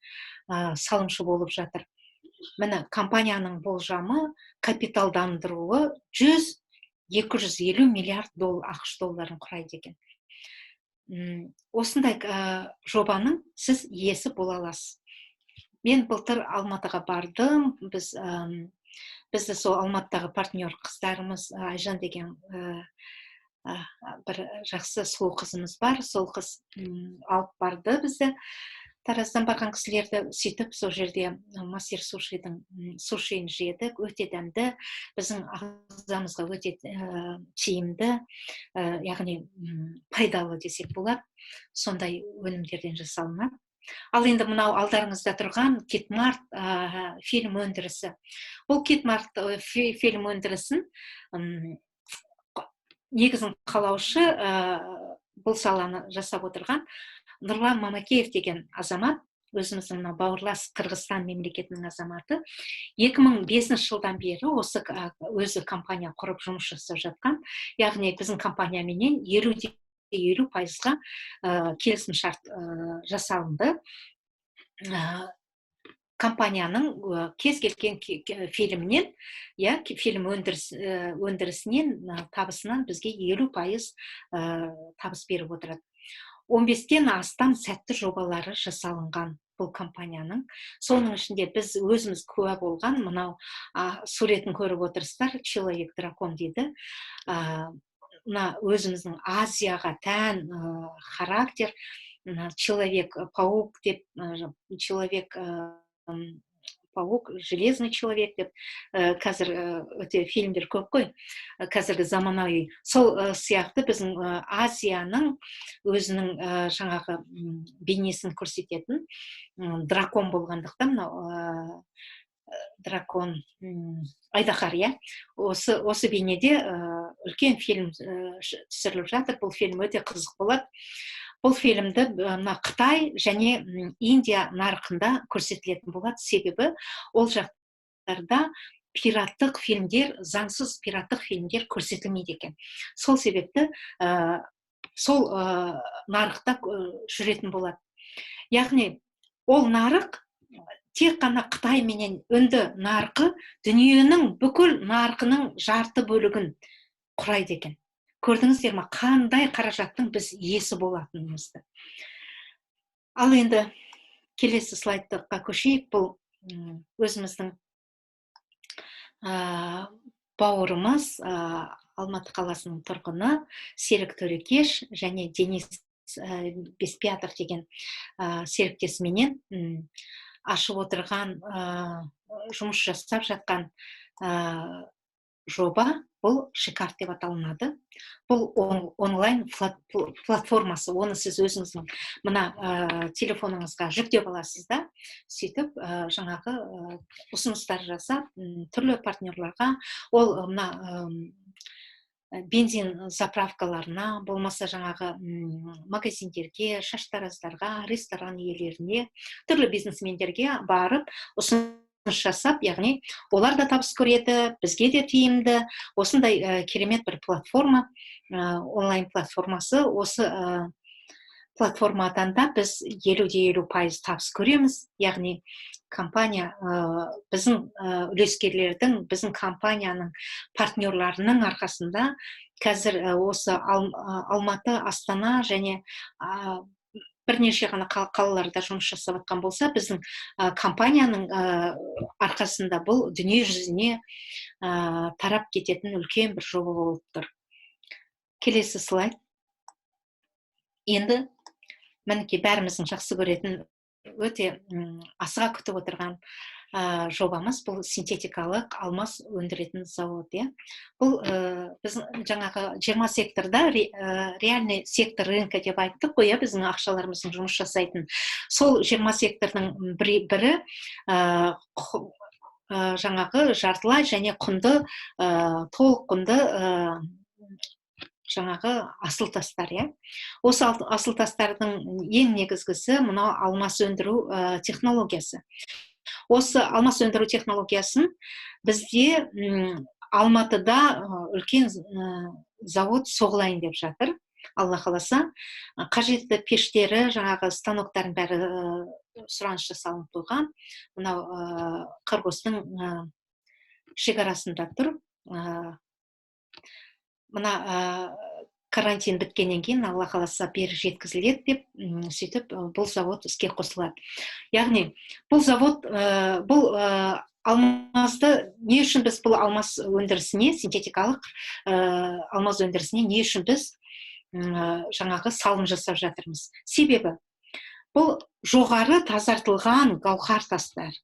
салымшы болып жатыр. Міне, компанияның болжамы, капиталдандыруы 100-250 миллиард АҚШ долларын құрайды екен. Осындай жобаның сіз иесі бола аласыз. Мен былтыр Алматыға бардым. Бізді сол Алматыдағы партнер қыздарымыз, Айжан деген бір жақсы сұлу қызымыз бар, сол қыз алып барды бізді, Тараздан барған кісілерді. Сөйтіп, сол жерде Мастер Сушидің сушиін жедік. Өте дәмді, біздің ағзамызға өте тиімді, яғни пайдалы десек болады, сондай өнімдерден жасалынады. Ал енді мынау алдарыңызда тұрған Китмарт фильм өндірісі. Бұл Китмарт фильм өндірісін негізін қалаушы, бұл саланы жасап отырған Нұрлан Мамакеев деген азамат, өзіміздің мына бауырлас Қырғызстан мемлекетінің азаматы. 2005 жылдан бері осы өзі компания құрып, жұмыс жасап жатқан, яғни біздің компанияменен 50,50%-ға келісім шарт жасалынды. Компанияның кез келген фильмінен, иә, фильм өндірісінен, табысынан бізге 50% табыс беріп отырады. 15-тен астам сәтті жобалары жасалынған бұл компанияның. Соның ішінде біз өзіміз куә болған мынау суретін көріп отырсыздар, человек дракон дейді. Мына өзіміздің Азияға тән характер, человек паук деп, человек паук, железный человек деп, қазір өте фильмдер көп қой, қазіргі заманауи, сол сияқты біздің Азияның өзінің жаңағы бейнесін көрсететін дракон болғандықтан, мынау дракон, айдаһар, иә, осы бейнеде үлкен фильм түсіріліп жатыр. Бұл фильм өте қызық болады. Бұл фильмді мына Қытай және Индия нарқында көрсетілетін болады, себебі ол жақтарда Пираттық фильмдер, заңсыз пираттық фильмдер көрсетілмейді екен. Сол себепті сол нарықта жүретін болады. Яғни ол нарық тек қана Қытай менен Үнді нарқы дүниенің бүкіл нарқының жарты бөлігін құрайды екен. Көрдіңіздер ма, қандай қаражаттың біз иесі болатынымызды? Ал енді келесі слайдқа көшейік. Бұл өзіміздің бауырымыз, Алматы қаласының тұрғыны Серік Төрекеш және Денис Беспятов деген серіктесіменен ашып отырған, жұмыс жасап жатқан жоба. Бұл Шикарт деп аталынады. Бұл онлайн платформасы. Оны сіз өзіңіздің мына телефоныңызға жүктеп аласыз да, сөйтіп жаңағы ұсыныстар жасап, түрлі партнерларға, ол мына бензин заправкаларына, болмаса жаңағы магазиндерге, шаштараздарға, ресторан иелеріне, түрлі бизнесмендерге барып ұсыныс жасап, яғни олар да табыс көреді, бізге де тиімді. Осындай керемет бір платформа, онлайн платформасы. Осы платформадан да біз 50,50% табыс көреміз. Яғни компания біздің үлескерлердің, біздің компанияның партнерларының арқасында қазір осы Алматы, Астана және бірнеше ғана қалаларда жұмыс жасап жатқан болса, біздің компанияның арқасында бұл дүние жүзіне тарап кететін үлкен бір жоба болып тұр. Келесі слайд. Енді мінекей, бәріміздің жақсы көретін, өте асыға күтіп отырған жобамыз. Бұл синтетикалық алмаз өндіретін завод, иә. Бұл біздің жаңағы 20 секторда, реальный сектор рынка деп айттық қой, иә, біздің ақшаларымыздың жұмыс жасайтын сол 20 сектордың бірі жаңағы жартылай және құнды, толық құнды жаңағы асыл тастар, иә. Осы асыл тастардың ең негізгісі мынау алмас өндіру технологиясы. Осы алмас өндіру технологиясын бізде Алматыда үлкен завод соғылайын деп жатыр. Алла қаласа, қажетті пештері, жаңағы станоктардың бәрі сұраныс жасалынып қойған. Мынау Қырғыздың шекарасында тұр. Мына карантин біткеннен кейін, Алла қаласа, бері жеткізіледі деп, сөйтіп бұл завод іске қосылады. Яғни бұл завод, бұл алмазды не үшін біз, бұл алмаз өндірісіне, синтетикалық алмаз өндірісіне не үшін біз жаңағы салым жасап жатырмыз? Себебі бұл жоғары тазартылған гауһар тастар.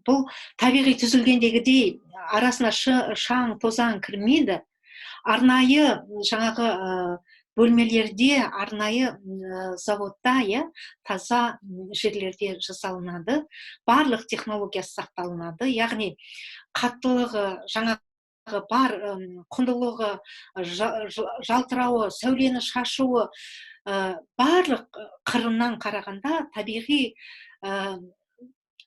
Бұл табиғи түзілгендегідей арасына шаң тозаң кірмейді. Арнайы жаңағы бөлмелерде, арнайы заводта, иә, таза жерлерде жасалынады. Барлық технологиясы сақталынады. Яғни қаттылығы, жаңағы бар құндылығы, жалтырауы, сәулені шашуы, барлық қырынан қарағанда табиғи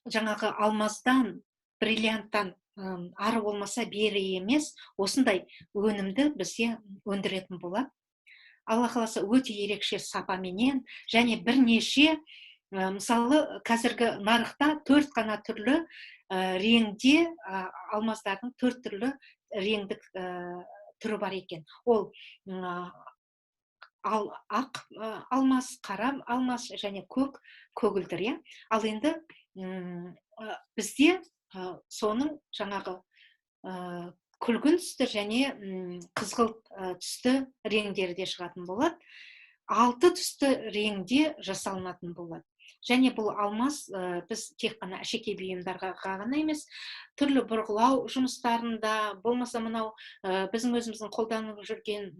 жаңағы алмаздан, бриллианттан ары болмаса бері емес осындай өнімді бізде өндіретін болады. Алла қаласа, өте ерекше сапаменен және бірнеше, мысалы, қазіргі нарықта төрт қана түрлі реңде, алмаздардың төрт түрлі реңдік түрі бар екен. Ол ал ақ алмаз, қара алмаз және көк, көгілдір, иә. Ал енді бізде соның жаңағы күлгін түсті және қызғылт түсті реңдері де шығатын болады. Алты түсті реңде жасалынатын болады. Және бұл алмаз біз тек қана әшекей бұйымдарға ғана емес, түрлі бұрғылау жұмыстарында, болмаса мынау біздің өзіміздің қолданып жүрген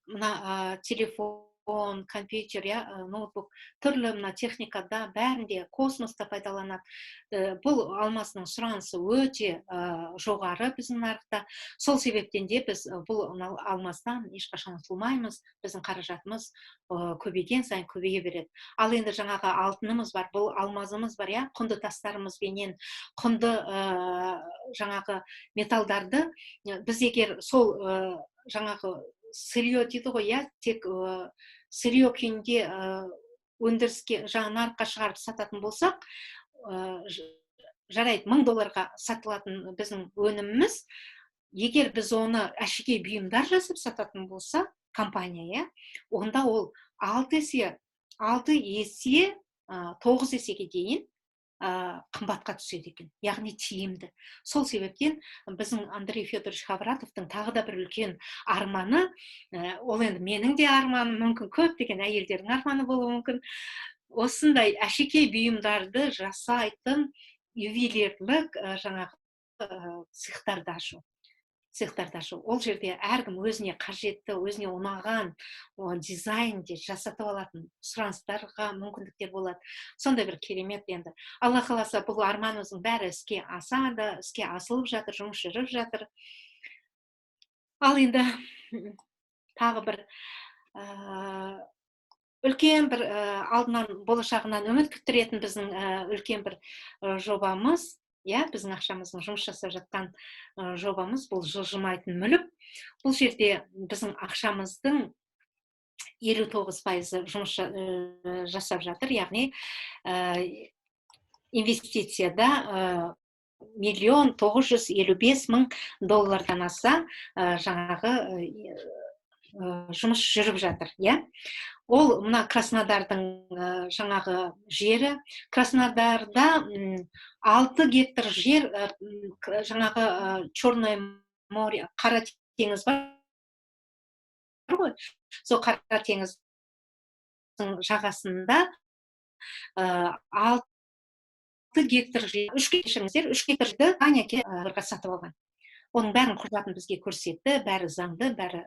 мына телефон Телефон, компьютер, иә, ноутбук, түрлі мына техникада, бәрінде, космоста пайдаланады. Бұл алмасының сұранысы өте жоғары біздің нарықта. Сол себептен де біз бұл алмастан ешқашан ұтылмаймыз, біздің қаражатымыз көбейген сайын көбейе береді. Ал енді жаңағы алтынымыз бар, бұл алмазымыз бар, иә, құнды тастарымызбенен құнды жаңағы металдарды біз егер сол жаңағы сырье дейді ғой, иә, тек сырье күйінде өндіріске, жаңа нарыққа шығарып сататын болсақ, жарайды, 1000 долларға сатылатын біздің өніміміз, егер біз оны әшекей бұйымдар жасап сататын болса компания, иә, онда ол 6 есе, 6 есе, 9 есеге дейін қымбатқа түседі екен, яғни тиімді. Сол себептен біздің Андрей Федорович Ховратовтың тағы да бір үлкен арманы, ол енді менің де арманым, мүмкін, көптеген әйелдердің арманы болуы мүмкін, осындай әшекей бұйымдарды жасайтын ювелирлік жаңағы цехтарды ашу, цехтарды ашу. Ол жерде әркім өзіне қажетті, өзіне ұнаған дизайнде жасатып алатын, сұраныстарға мүмкіндіктер болады. Сондай бір керемет. Енді Алла қаласа, бұл арманымыздың бәрі іске асады, іске асылып жатыр, жұмыс жүріп жатыр. Ал енді тағы бір үлкен бір алдынан, болашағынан үміт күттіретін біздің үлкен бір жобамыз, иә, біздің ақшамыздың жұмыс жасап жатқан жобамыз, бұл жылжымайтын мүлік. Бұл жерде біздің ақшамыздың 59%-ы жұмыс жасап жатыр, яғни инвестицияда 1 955 000 доллардан аса жаңағы жұмыс жүріп жатыр, иә. Ол мына Краснодардың жаңағы жері. Краснодарда 6 гектар жер, жаңағы Черное море, Қара теңіз бар ғой, сол Қара теңіздің жағасында 6 гектар жер, үш, кешіріңіздер, 3 гектар жерді сатып алған. Оның бәрін, құжатын бізге көрсетті, бәрі заңды, бәрі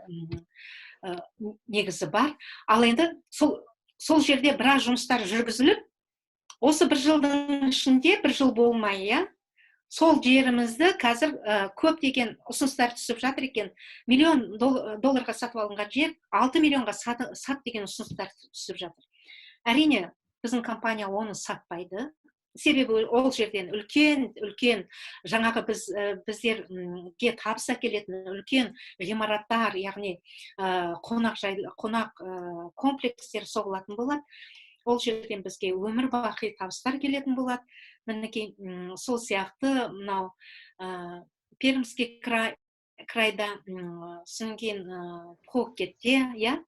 негізі бар. Ал енді сол жерде біраз жұмыстар жүргізіліп, осы бір жылдың ішінде, бір жыл болмай, иә, сол жерімізді қазір көптеген ұсыныстар түсіп жатыр екен. Миллион долларға сатып алынған жер 6 миллионға сат деген ұсыныстар түсіп жатыр. Әрине, біздің компания оны сатпайды, себебі ол жерден үлкен үлкен жаңағы біздерге табыс әкелетін үлкен ғимараттар, яғни қонақ жай, қонақ комплекстер соғылатын болады. Ол жерден бізге өмір бақи табыстар келетін болады. Мінекей, сол сияқты мынау Пермский крайда, содан кейін Пхукетте, иә,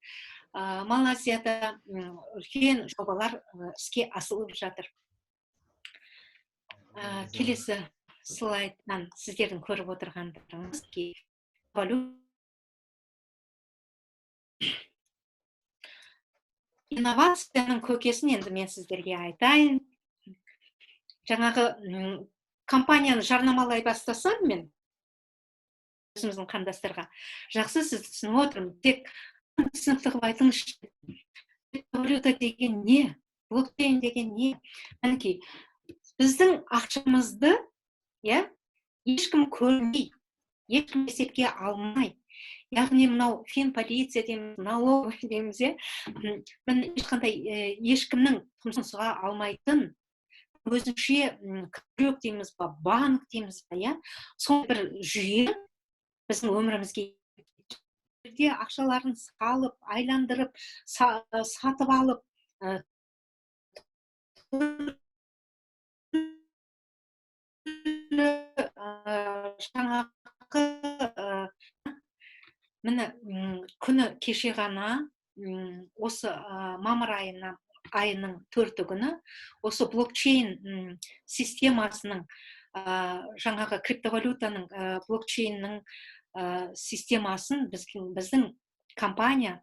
Малайзияда үлкен жобалар іске асырылып жатыр. Келесі слайдтан сіздердің көріп отырғандарыңыз валют. Инновацияның көкесін енді мен сіздерге айтайын. Жаңағы компанияны жарнамалай бастасам мен өзіміздің қандастарға: «Жақсы, сізді түсініп отырмын, тек түсінікті қылып айтыңызшы, валюта деген не, блокчейн деген не?» Мінекей, біздің ақшамызды, иә, ешкім көрмей, ешкім есепке алмай, яғни мынау финполиция дейміз, налоговый дейміз, иә, міне, ешқандай ешкімнің тұмсығын сұға алмайтын өзінше кошелек дейміз ба, банк дейміз ба, иә, сондай бір жүйе біздің өмірімізге ақшаларын салып, айландырып, сатып алып, жаңағы, міне, күні кеше ғана, осы мамыр айының 4-і күні осы блокчейн системасының, жаңағы криптовалютаның, блокчейннің системасын біздің компания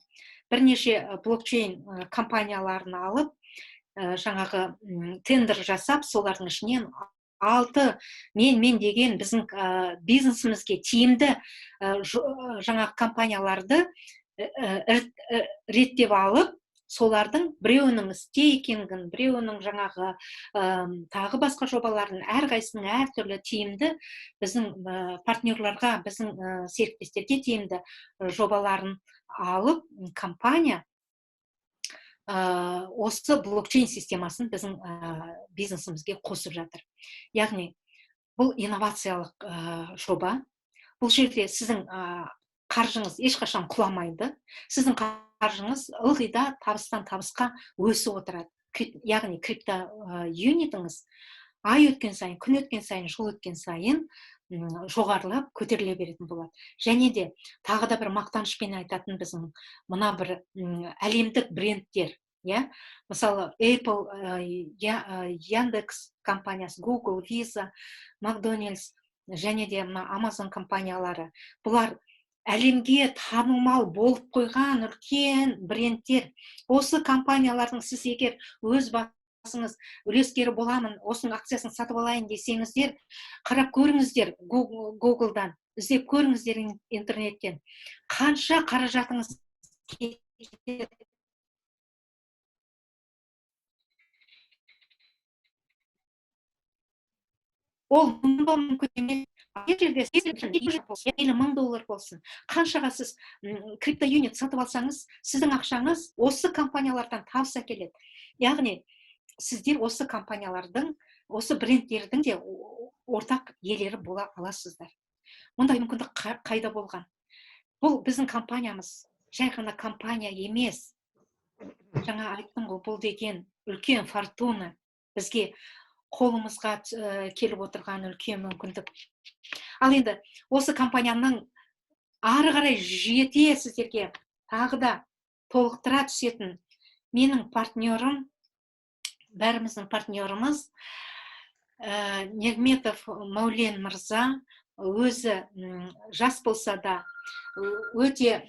бірнеше блокчейн компанияларын алып, жаңағы тендер жасап, солардың ішінен алты мен деген біздің бизнесімізге тиімді жаңағы компанияларды реттеп алып Солардың біреуінің стейкингін, біреуінің жаңағы тағы басқа жобаларын, әрқайсысының әртүрлі тиімді біздің партнерларға, біздің серіктестерге тиімді жобаларын алып, компания осы блокчейн системасын біздің бизнесімізге қосып жатыр. Яғни бұл инновациялық жоба. Бұл жерде сіздің қаржыңыз ешқашан құламайды. Сіздің қаржыңыз ылғи да табыстан табысқа өсіп отырады. Яғни крипто юнитіңіз ай өткен сайын, күн өткен сайын, жыл өткен сайын жоғарылап көтеріле беретін болады. Және де тағы да бір мақтанышпен айтатын біздің мына бір әлемдік брендтер, иә? Мысалы, Apple, Яндекс компаниясы, Google, Visa, McDonald's және де мына Amazon компаниялары. Бұлар әлемге танымал болып қойған үлкен брендтер. Осы компаниялардың сіз егер өз басыңыз үлескері боламын, осының акциясын сатып алайын десеңіздер, қарап көріңіздер Google'дан, іздеп көріңіздер интернеттен. Қанша қаражатыңыз кетеді. Ол мүмкін емес. Жерде мейлі 1000 доллар болсын, қаншаға сіз крипто юнит сатып алсаңыз, сіздің ақшаңыз осы компаниялардан табыс әкеледі. Яғни сіздер осы компаниялардың, осы брендтердің де ортақ иелері бола аласыздар. Мұндай мүмкіндік қайда болған? Бұл біздің компаниямыз жай ғана компания емес. Жаңа айттым ғой, бұл деген үлкен фортуна, бізге қолымызға келіп отырған үлкен мүмкіндік. Ал енді осы компанияның ары қарай жете сіздерге тағы да толықтыра түсетін менің партнерім, бәріміздің партнеріміз Нигметов Мәулен мырза. Өзі жас болса да өте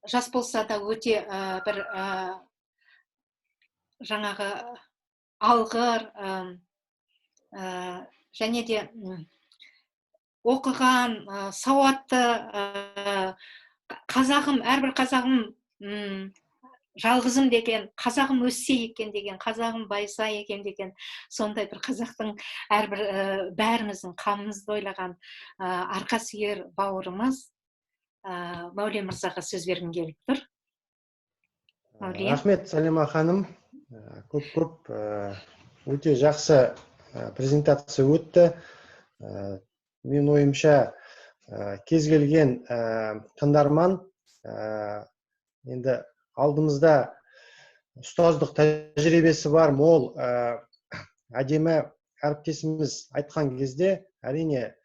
жас болса да өте бір жаңағы алғыр, және де оқыған, сауатты, қазағым, әрбір қазағым жалғызым деген, қазағым өссе екен деген, қазағым байыса екен деген, сондай бір қазақтың әрбір бәріміздің қамымызды ойлаған арқа сүйер бауырымыз Мәулен мырзаға сөз бергім келіп тұр. Мәулен. Рахмет, Салима ханым. Көп-көп өте жақсы презентация өтті. Мен ойымша, кез келген тыңдарман, енді алдымызда ұстаздық тәжірибесі бар мол, әдемі әріптесіміз айтқан кезде, әрине,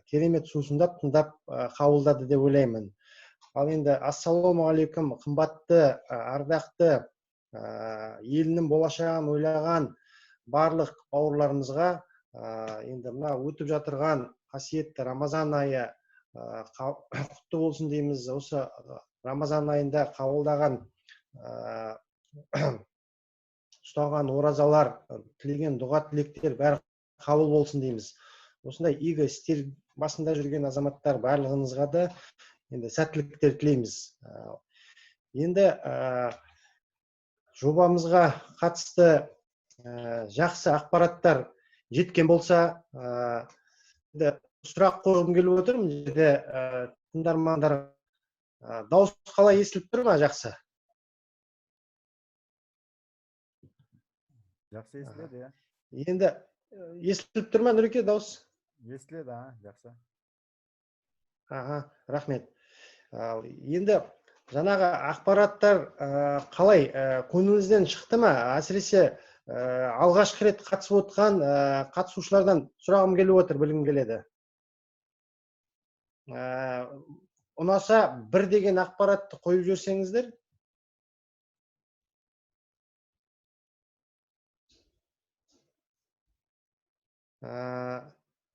керемет сусындап тыңдап қабылдады деп ойлаймын. Ал енді ассалаумағалейкум, қымбатты, ардақты, елінің болашағын ойлаған барлық бауырларымызға, енді мына өтіп жатырған қасиетті Рамазан айы құтты болсын дейміз. Осы Рамазан айында қабылдаған, ұстаған оразалар, тілеген дұға тілектер бәрі қабыл болсын дейміз. Осындай игі істер басында жүрген азаматтар барлығыңызға да енді сәттіліктер тілейміз. Енді жобамызға қатысты жақсы ақпараттар жеткен болса, енді сұрақ қойғым келіп отыр. Мына жерде тыңдармандар, дауыс қалай естіліп тұр ма? Жақсы. Жақсы естіледі, иә. Енді естіліп тұр ма, Нұреке, дауыс? Естіледі, жақсы. Аха, рахмет. Ал енді жаңағы ақпараттар қалай, көңіліңізден шықты ма? Әсіресе алғашқы рет қатысып отқан қатысушылардан сұрағым келіп отыр, білгім келеді. Ұнаса бір деген ақпаратты қойып жіберсеңіздер.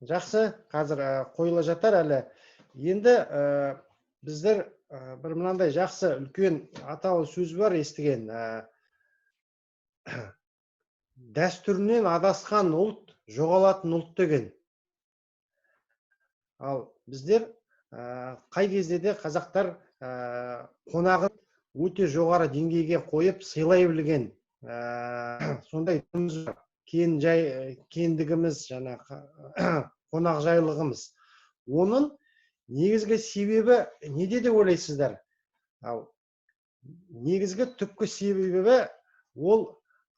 Жақсы, қазір қойыла жатар әлі. Енді біздер бір мынандай жақсы үлкен аталы сөз бар естіген. Дәстүрінен адасқан ұлт жоғалатын ұлт деген. Ал біздер қай кезде де қазақтар қонағын Өте жоғары деңгейге қойып, сыйлай білген сондай түріміз бар. Кен жай, кеңдігіміз, жаңағы қонақжайлығымыз. Оның негізгі себебі неде деп ойлайсыздар? Ал негізгі түпкі себебі ол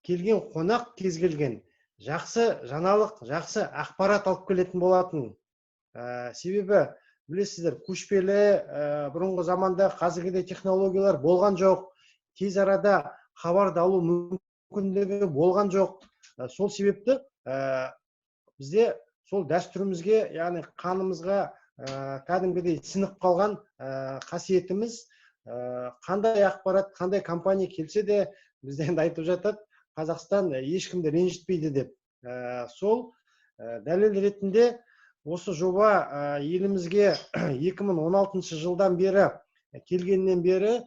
келген қонақ кез келген жақсы жаңалық, жақсы ақпарат алып келетін болатын. Себебі білесіздер, көшпелі бұрынғы заманда қазіргідей технологиялар болған жоқ, тез арада хабарды алу мүмкіндігі болған жоқ. Сол себепті бізде сол дәстүрімізге, яғни қанымызға кәдімгідей сіңіп қалған қасиетіміз, қандай ақпарат, қандай компания келсе де, бізде енді айтып жатады, Қазақстан ешкімді ренжітпейді деп. Сол дәлел ретінде осы жоба елімізге 2016 жылдан бері келгеннен бері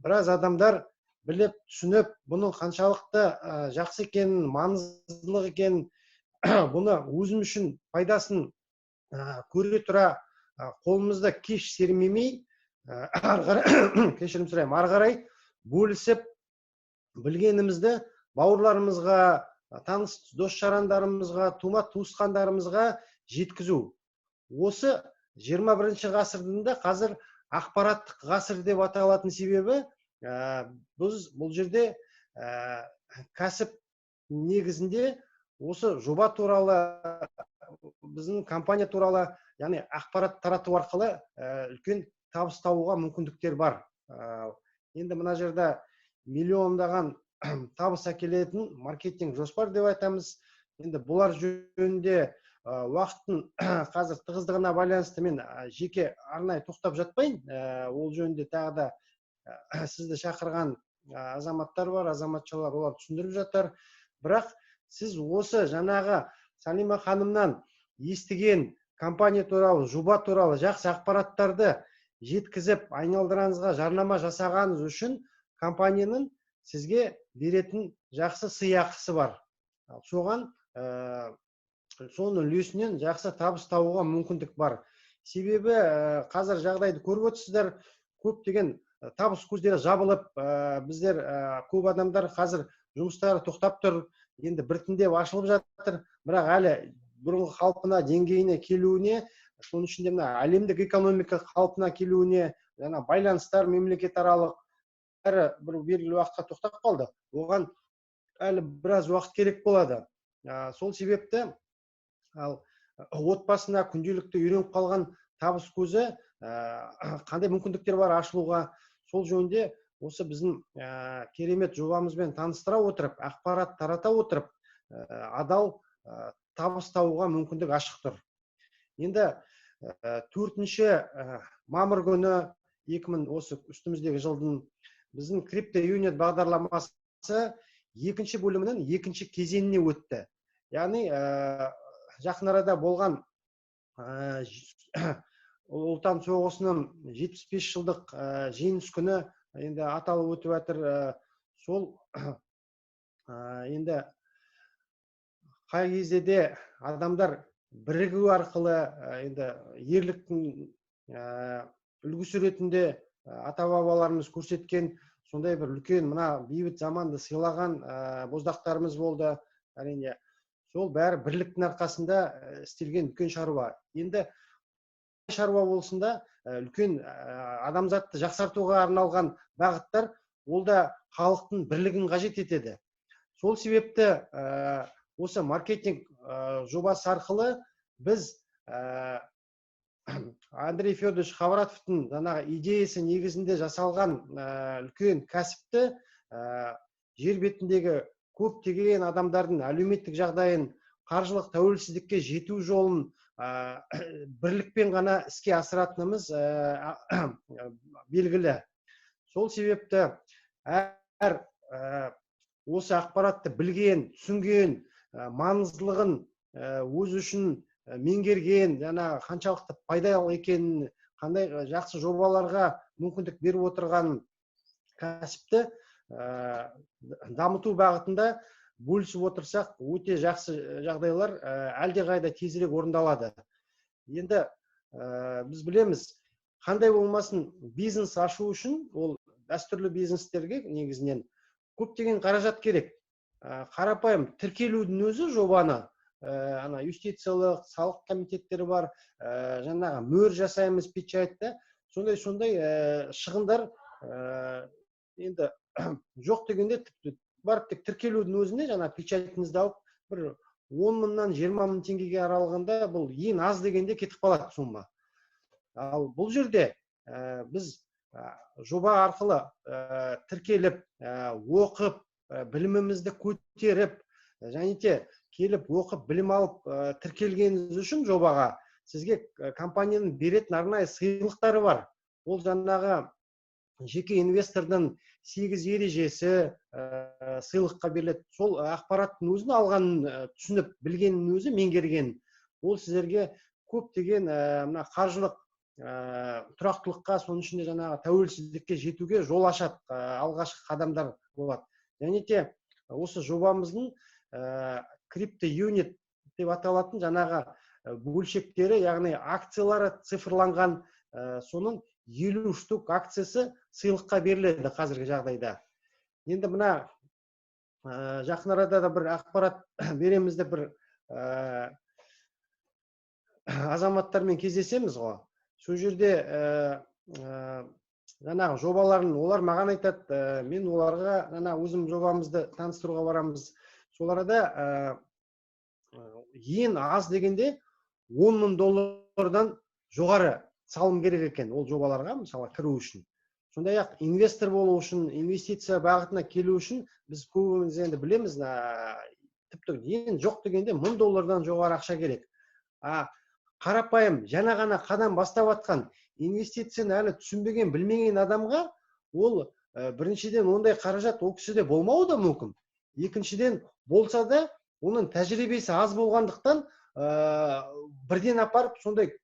біраз адамдар біліп, түсініп, бұның қаншалықты жақсы екенін, маңыздылық екенін, бұны өзім үшін пайдасын көре тұра, қолымызды кеш сермемей, ары қарай, кешірім сұраймын, ары қарай бөлісіп, білгенімізді бауырларымызға, таныс дос жарандарымызға, тума туысқандарымызға жеткізу. Осы 21 ғасырдың да қазір ақпараттық ғасыр деп аталатын себебі біз бұл жерде кәсіп негізінде осы жоба туралы, біздің компания туралы, яғни ақпарат тарату арқылы үлкен табыс табуға мүмкіндіктер бар. Енді мына жерде миллиондаған табыс әкелетін маркетинг жоспар деп айтамыз. Енді бұлар жөнінде уақыттың қазір тығыздығына байланысты мен жеке арнайы тоқтап жатпайын. Ол жөнінде тағы да сізді шақырған азаматтар бар, азаматшалар, олар түсіндіріп жатар. Бірақ сіз осы жаңағы Салима ханымнан естіген компания туралы, жоба туралы жақсы ақпараттарды жеткізіп, айналдыраңызға жарнама жасағаныңыз үшін компанияның сізге беретін жақсы сыйақысы бар. Соған соның үлесінен жақсы табыс табуға мүмкіндік бар. Себебі қазір жағдайды көріп отырсыздар, көптеген табыс көздері жабылып, біздер көп адамдар қазір жұмыстары тоқтап тұр. Енді біртіндеп ашылып жатыр, бірақ әлі бұрынғы қалпына, деңгейіне келуіне, соның ішінде мына әлемдік экономика қалпына келуіне, жаңа байланыстар мемлекетаралық, бәрі бір белгілі уақытқа тоқтап қалды. Оған әлі біраз уақыт керек болады. Сол себепті ал отбасына күнделікті үйреніп қалған табыс көзі қандай мүмкіндіктер бар ашылуға, сол жөнінде осы біздің керемет жобамызбен таныстыра отырып, ақпарат тарата отырып, адал табыс табуға мүмкіндік ашық тұр. Енді 4 мамыр күні 2000 осы үстіміздегі жылдың біздің Крипто Юнит бағдарламасы екінші бөлімінің екінші кезеңіне өтті. Яғни жақын арада болған Ұлы Отан соғысының 75 жылдық жеңіс күні енді аталып өтіп жатыр. Сол енді қай кезде де адамдар бірігу арқылы, енді ерліктің үлгісі ретінде ата бабаларымыз көрсеткен сондай бір үлкен мына бейбіт заманды сыйлаған боздақтарымыз болды. Әрине, сол бәрі бірліктің арқасында істелген үлкен шаруа. Енді шаруа болсын да, үлкен адамзатты жақсартуға арналған бағыттар, ол да халықтың бірлігін қажет етеді. Сол себепті осы маркетинг жобасы арқылы біз Андрей Федорович Ховратовтың жаңағы идеясы негізінде жасалған үлкен кәсіпті жер бетіндегі көптеген адамдардың әлеуметтік жағдайын, қаржылық тәуелсіздікке жету жолын бірлікпен ғана іске асыратынымыз белгілі. Сол себепті әр осы ақпаратты білген, түсінген, маңыздылығын өзі үшін меңгерген, жаңағы қаншалықты пайдалы екенін, қандай жақсы жобаларға мүмкіндік беріп отырғанын, кәсіпті дамыту бағытында бөлісіп отырсақ, өте жақсы жағдайлар әлдеқайда тезірек орындалады. Енді біз білеміз, қандай болмасын бизнес ашу үшін ол Дәстүрлі бизнестерге негізінен көптеген қаражат керек. Қарапайым тіркелудің өзі жобаны, ана юстициялық, салық комитеттері бар, жаңағы мөр жасаймыз, печать та, сондай шығындар, енді жоқ дегенде, тіпті барып тек тіркелудің өзіне, жаңа печатіңізді алып, бір 10 мыңнан 20 мың теңгеге аралығында, бұл ең аз дегенде, кетіп қалады сумма. Ал бұл жерде біз жоба арқылы тіркеліп, оқып, білімімізді көтеріп, және де келіп оқып, білім алып, тіркелгеніңіз үшін жобаға сізге компанияның беретін арнайы сыйлықтары бар. Ол жаңағы жеке инвестордың сегіз ережесі сыйлыққа беріледі. Сол ақпараттың өзін алғанын, түсініп білгеннің өзі, меңгерген, ол сіздерге көптеген мына қаржылық тұрақтылыққа, соның ішінде жаңағы тәуелсіздікке жетуге жол ашады, алғашқы қадамдар болады. Және де осы жобамыздың крипто юнит деп аталатын жаңағы бөлшектері, яғни акциялары цифрланған, соның 50 штук акциясы сыйлыққа беріледі қазіргі жағдайда. Енді мына жақын арада да бір ақпарат береміз деп, бір азаматтармен кездесеміз ғой. Сол жерде жаңағы жобаларын олар маған айтады, мен оларға жаңа өзім жобамызды таныстыруға барамыз. Сол арада ең аз дегенде 10 мың доллардан жоғары салым керек екен ол жобаларға, мысалы, кіру үшін. Сондай ақ инвестор болу үшін, инвестиция бағытына келу үшін, біз көбіміз енді білеміз, тіпті ең жоқ дегенде 1000 доллардан жоғары ақша керек. А қарапайым, жаңа ғана қадам бастап жатқан, инвестицияны әлі түсінбеген, білмеген адамға ол біріншіден, ондай қаражат ол кісіде болмауы да мүмкін, екіншіден, болса да, оның тәжірибесі аз болғандықтан, бірден апарып сондай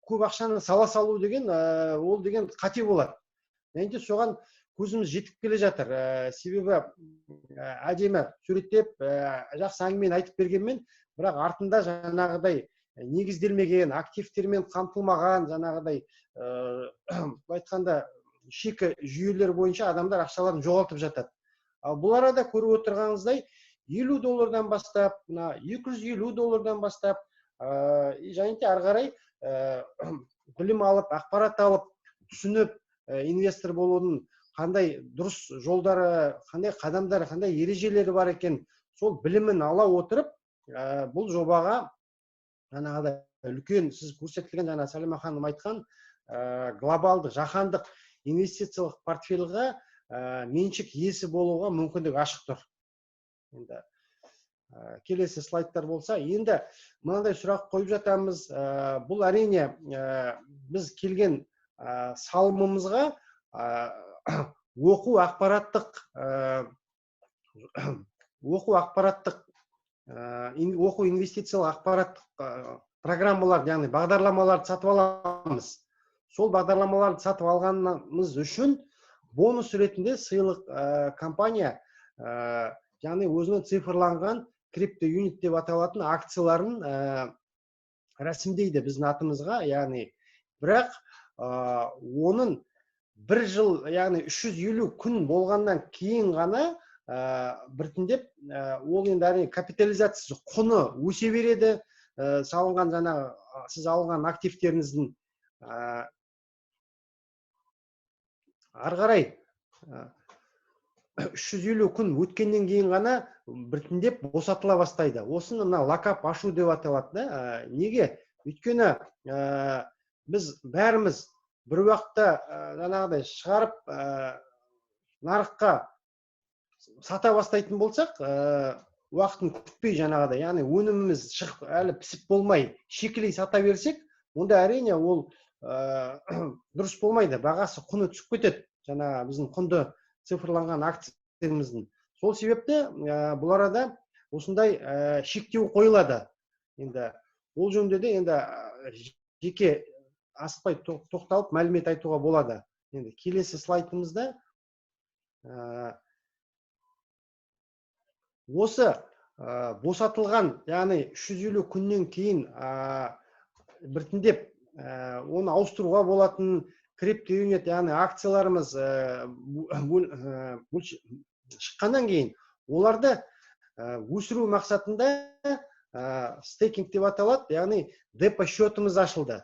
көп ақшаны сала салу деген ол деген қате болады. Және де соған көзіміз жетіп келе жатыр, себебі әдемі суреттеп, жақсы әңгімені айтып бергенмен, бірақ артында жаңағыдай негізделмеген, активтермен қамтылмаған, жаңағыдай былай айтқанда, шикі жүйелер бойынша адамдар ақшаларын жоғалтып жатады. Ал бұл арада көріп отырғаныңыздай, 50 доллардан бастап, мына 250 доллардан бастап, және де ары қарай білім алып, ақпарат алып, түсініп, инвестор болудың қандай дұрыс жолдары, қандай қадамдары, қандай ережелері бар екен, сол білімін ала отырып, бұл жобаға, жаңағыдай үлкен сіз көрсетілген, жаңа Сәлима ханым айтқан глобалдық, жаһандық инвестициялық портфельға меншік иесі болуға мүмкіндік ашық тұр. Енді келесі слайдтар болса. Енді мынандай сұрақ қойып жатамыз. Бұл, әрине, біз келген салымымызға оқу ақпараттық, оқу инвестициялық ақпараттық программалар, яғни бағдарламаларды сатып аламыз. Сол бағдарламаларды сатып алғанымыз үшін бонус ретінде сыйлық компания, яғни өзінің цифрланған крипто юнит деп аталатын акцияларын рәсімдейді біздің атымызға. Яғни бірақ оның бір жыл, яғни 350 күн болғаннан кейін ғана біртіндеп ол енді, әрине, капитализациясы, құны өсе береді, салынған, жаңағы сіз алған активтеріңіздің. Ары қарай 350 күн өткеннен кейін ғана біртіндеп босатыла бастайды. Осыны мына локап ашу деп аталады да. Неге? Өйткені біз бәріміз бір уақытта жаңағыдай шығарып, нарыққа сата бастайтын болсақ, уақытын күтпей, жаңағыдай, яғни өніміміз шығып, әлі пісіп болмай, шикілей сата берсек, онда, әрине, ол дұрыс болмайды, бағасы, құны түсіп кетеді жаңағы біздің құнды цифрланған акциямыздың. Сол себепті бұл арада осындай шектеу қойылады. Енді ол жөнінде де енді жеке асықпай тоқталып, мәлімет айтуға болады. Енді келесі слайдымызда осы босатылған, яғни 350 күннен кейін біртіндеп оны ауыстыруға болатын. Крипто юнит, яғни акцияларымыз шыққаннан кейін оларды өсіру мақсатында стейкинг деп аталады, яғни депо счетымыз ашылды.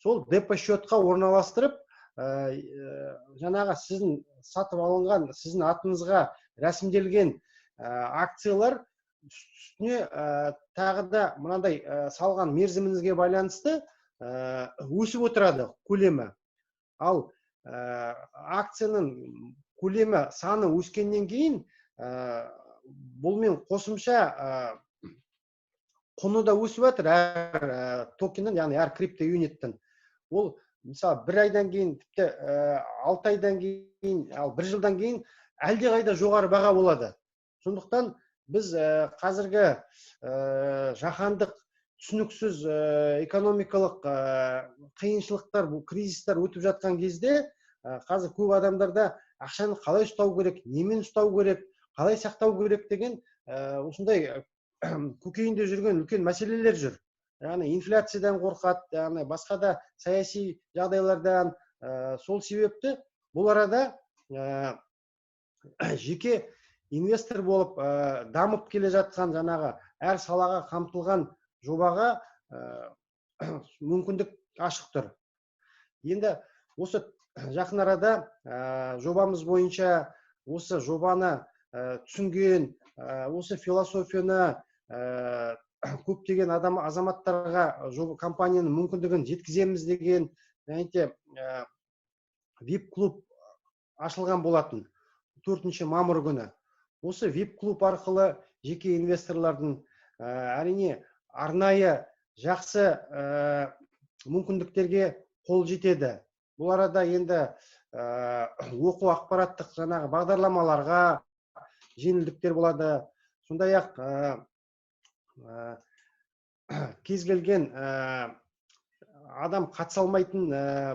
Сол депо счетқа орналастырып, жаңағы сіздің сатып алынған, сіздің атыңызға рәсімделген акциялар үстіне тағы да мынандай салған мерзіміңізге байланысты өсіп отырады көлемі. Ал акцияның көлемі, саны өскеннен кейін бұлмен қосымша құны да өсіп жатыр әр токеннің, яғни әр крипто юниттің. Ол, мысалы, бір айдан кейін, тіпті 6 айдан кейін, ал бір жылдан кейін әлдеқайда жоғары баға болады. Сондықтан біз қазіргі жаһандық түсініксіз экономикалық қиыншылықтар, бұл кризистер өтіп жатқан кезде, қазір көп адамдарда ақшаны қалай ұстау керек, немен ұстау керек, қалай сақтау керек деген осындай көкейінде жүрген үлкен мәселелер жүр. Яғни инфляциядан қорқады, яғни басқа да саяси жағдайлардан. Сол себепті бұл арада жеке инвестор болып дамып келе жатқан, жаңағы әр салаға қамтылған жобаға мүмкіндік ашық тұр. Енді осы жақын арада жобамыз бойынша осы жобаны түсінген, осы философияны көптеген адам азаматтарға жоба, компанияның мүмкіндігін жеткіземіз деген және де вип клуб ашылған болатын 4 мамыр күні. Осы вип клуб арқылы жеке инвесторлардың әрине арнайы жақсы мүмкіндіктерге қол жетеді. Бұл арада енді оқу, ақпараттық жаңағы бағдарламаларға жеңілдіктер болады. Сондай ақ кез келген адам қатыса алмайтын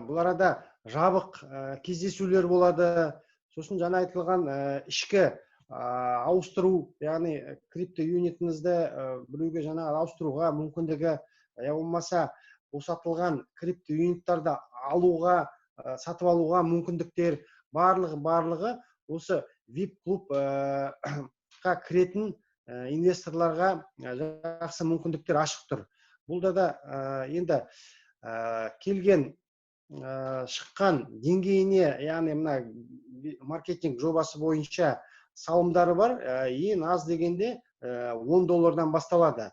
бұл арада жабық кездесулер болады. Сосын жаңа айтылған ішкі ауыстыру, яғни крипто юнитіңізді біреуге жаңа ауыстыруға мүмкіндігі, я болмаса босатылған крипто юниттарды алуға, сатып алуға мүмкіндіктер, барлығы осы вип клубқа кіретін инвесторларға жақсы мүмкіндіктер ашық тұр. Бұл да енді келген, шыққан деңгейіне, яғни мына маркетинг жобасы бойынша салымдары бар, ең аз дегенде 10 доллардан басталады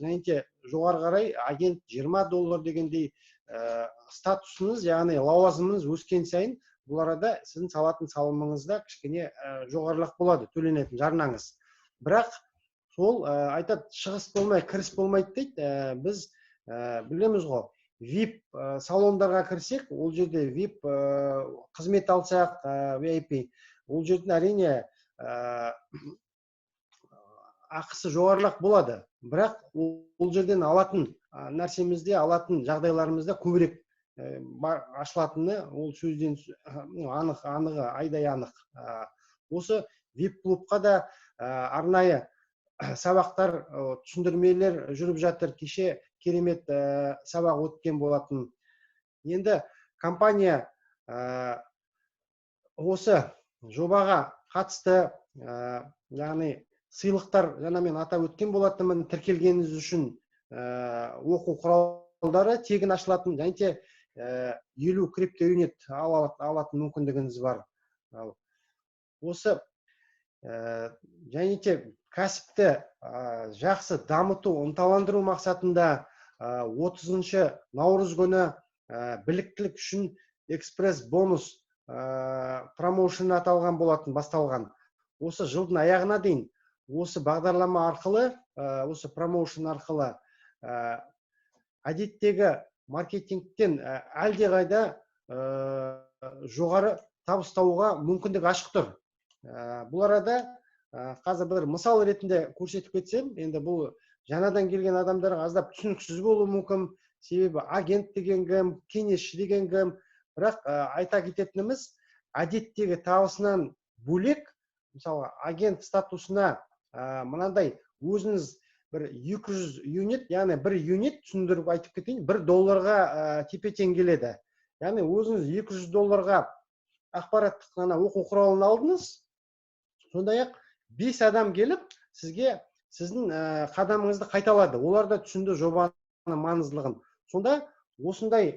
және де жоғары қарай агент 20 доллар дегендей, статусыңыз, яғни лауазымыңыз өскен сайын бұл арада сіздің салатын салымыңыз да кішкене жоғарырақ болады, төленетін жарнаңыз. Бірақ сол айтады, шығыс болмай, кіріс болмайды дейді. Біз білеміз ғой, вип салондарға кірсек, ол жерде вип қызмет алсақ, VIP, ол жердің әрине ақысы жоғарырақ болады, бірақ ол жерден алатын нәрсемізде, алатын жағдайларымызда көбірек ашылатыны ол сөзден анық, анығы айдай анық. Осы вип клубқа да арнайы сабақтар, түсіндірмелер жүріп жатыр. Кеше керемет сабақ өткен болатын. Енді компания осы жобаға қатысты, яғни сыйлықтар, жаңа мен атап өткен болатынмын, тіркелгеніңіз үшін оқу құралдары тегін ашылатын және де 50 крипто юнит алатын мүмкіндігіңіз бар. Ал осы және де кәсіпті жақсы дамыту, ынталандыру мақсатында 30 наурыз күні біліктілік үшін экспресс бонус промоушн аталған болатын, басталған. Осы жылдың аяғына дейін осы бағдарлама арқылы, осы промоушн арқылы әдеттегі маркетингтен әлдеқайда жоғары табыс табуға мүмкіндік ашық тұр. Бұл арада қазір бір мысал ретінде көрсетіп кетсем, енді бұл жаңадан келген адамдарға аздап түсініксіз болуы мүмкін, себебі агент деген кім, кеңесші деген кім? Бірақ айта кететініміз, әдеттегі табысынан бөлек, мысалы, агент статусына мынандай өзіңіз бір 200 юнит, яғни бір юнит, түсіндіріп айтып кетейін, 1 долларға тепе тең келеді. Яғни өзіңіз 200 долларға ақпараттық ана оқу құралын алдыңыз, сондай-ақ 5 адам келіп сізге сіздің қадамыңызды қайталады. Олар да түсінді жобаның маңыздылығын. Сонда осындай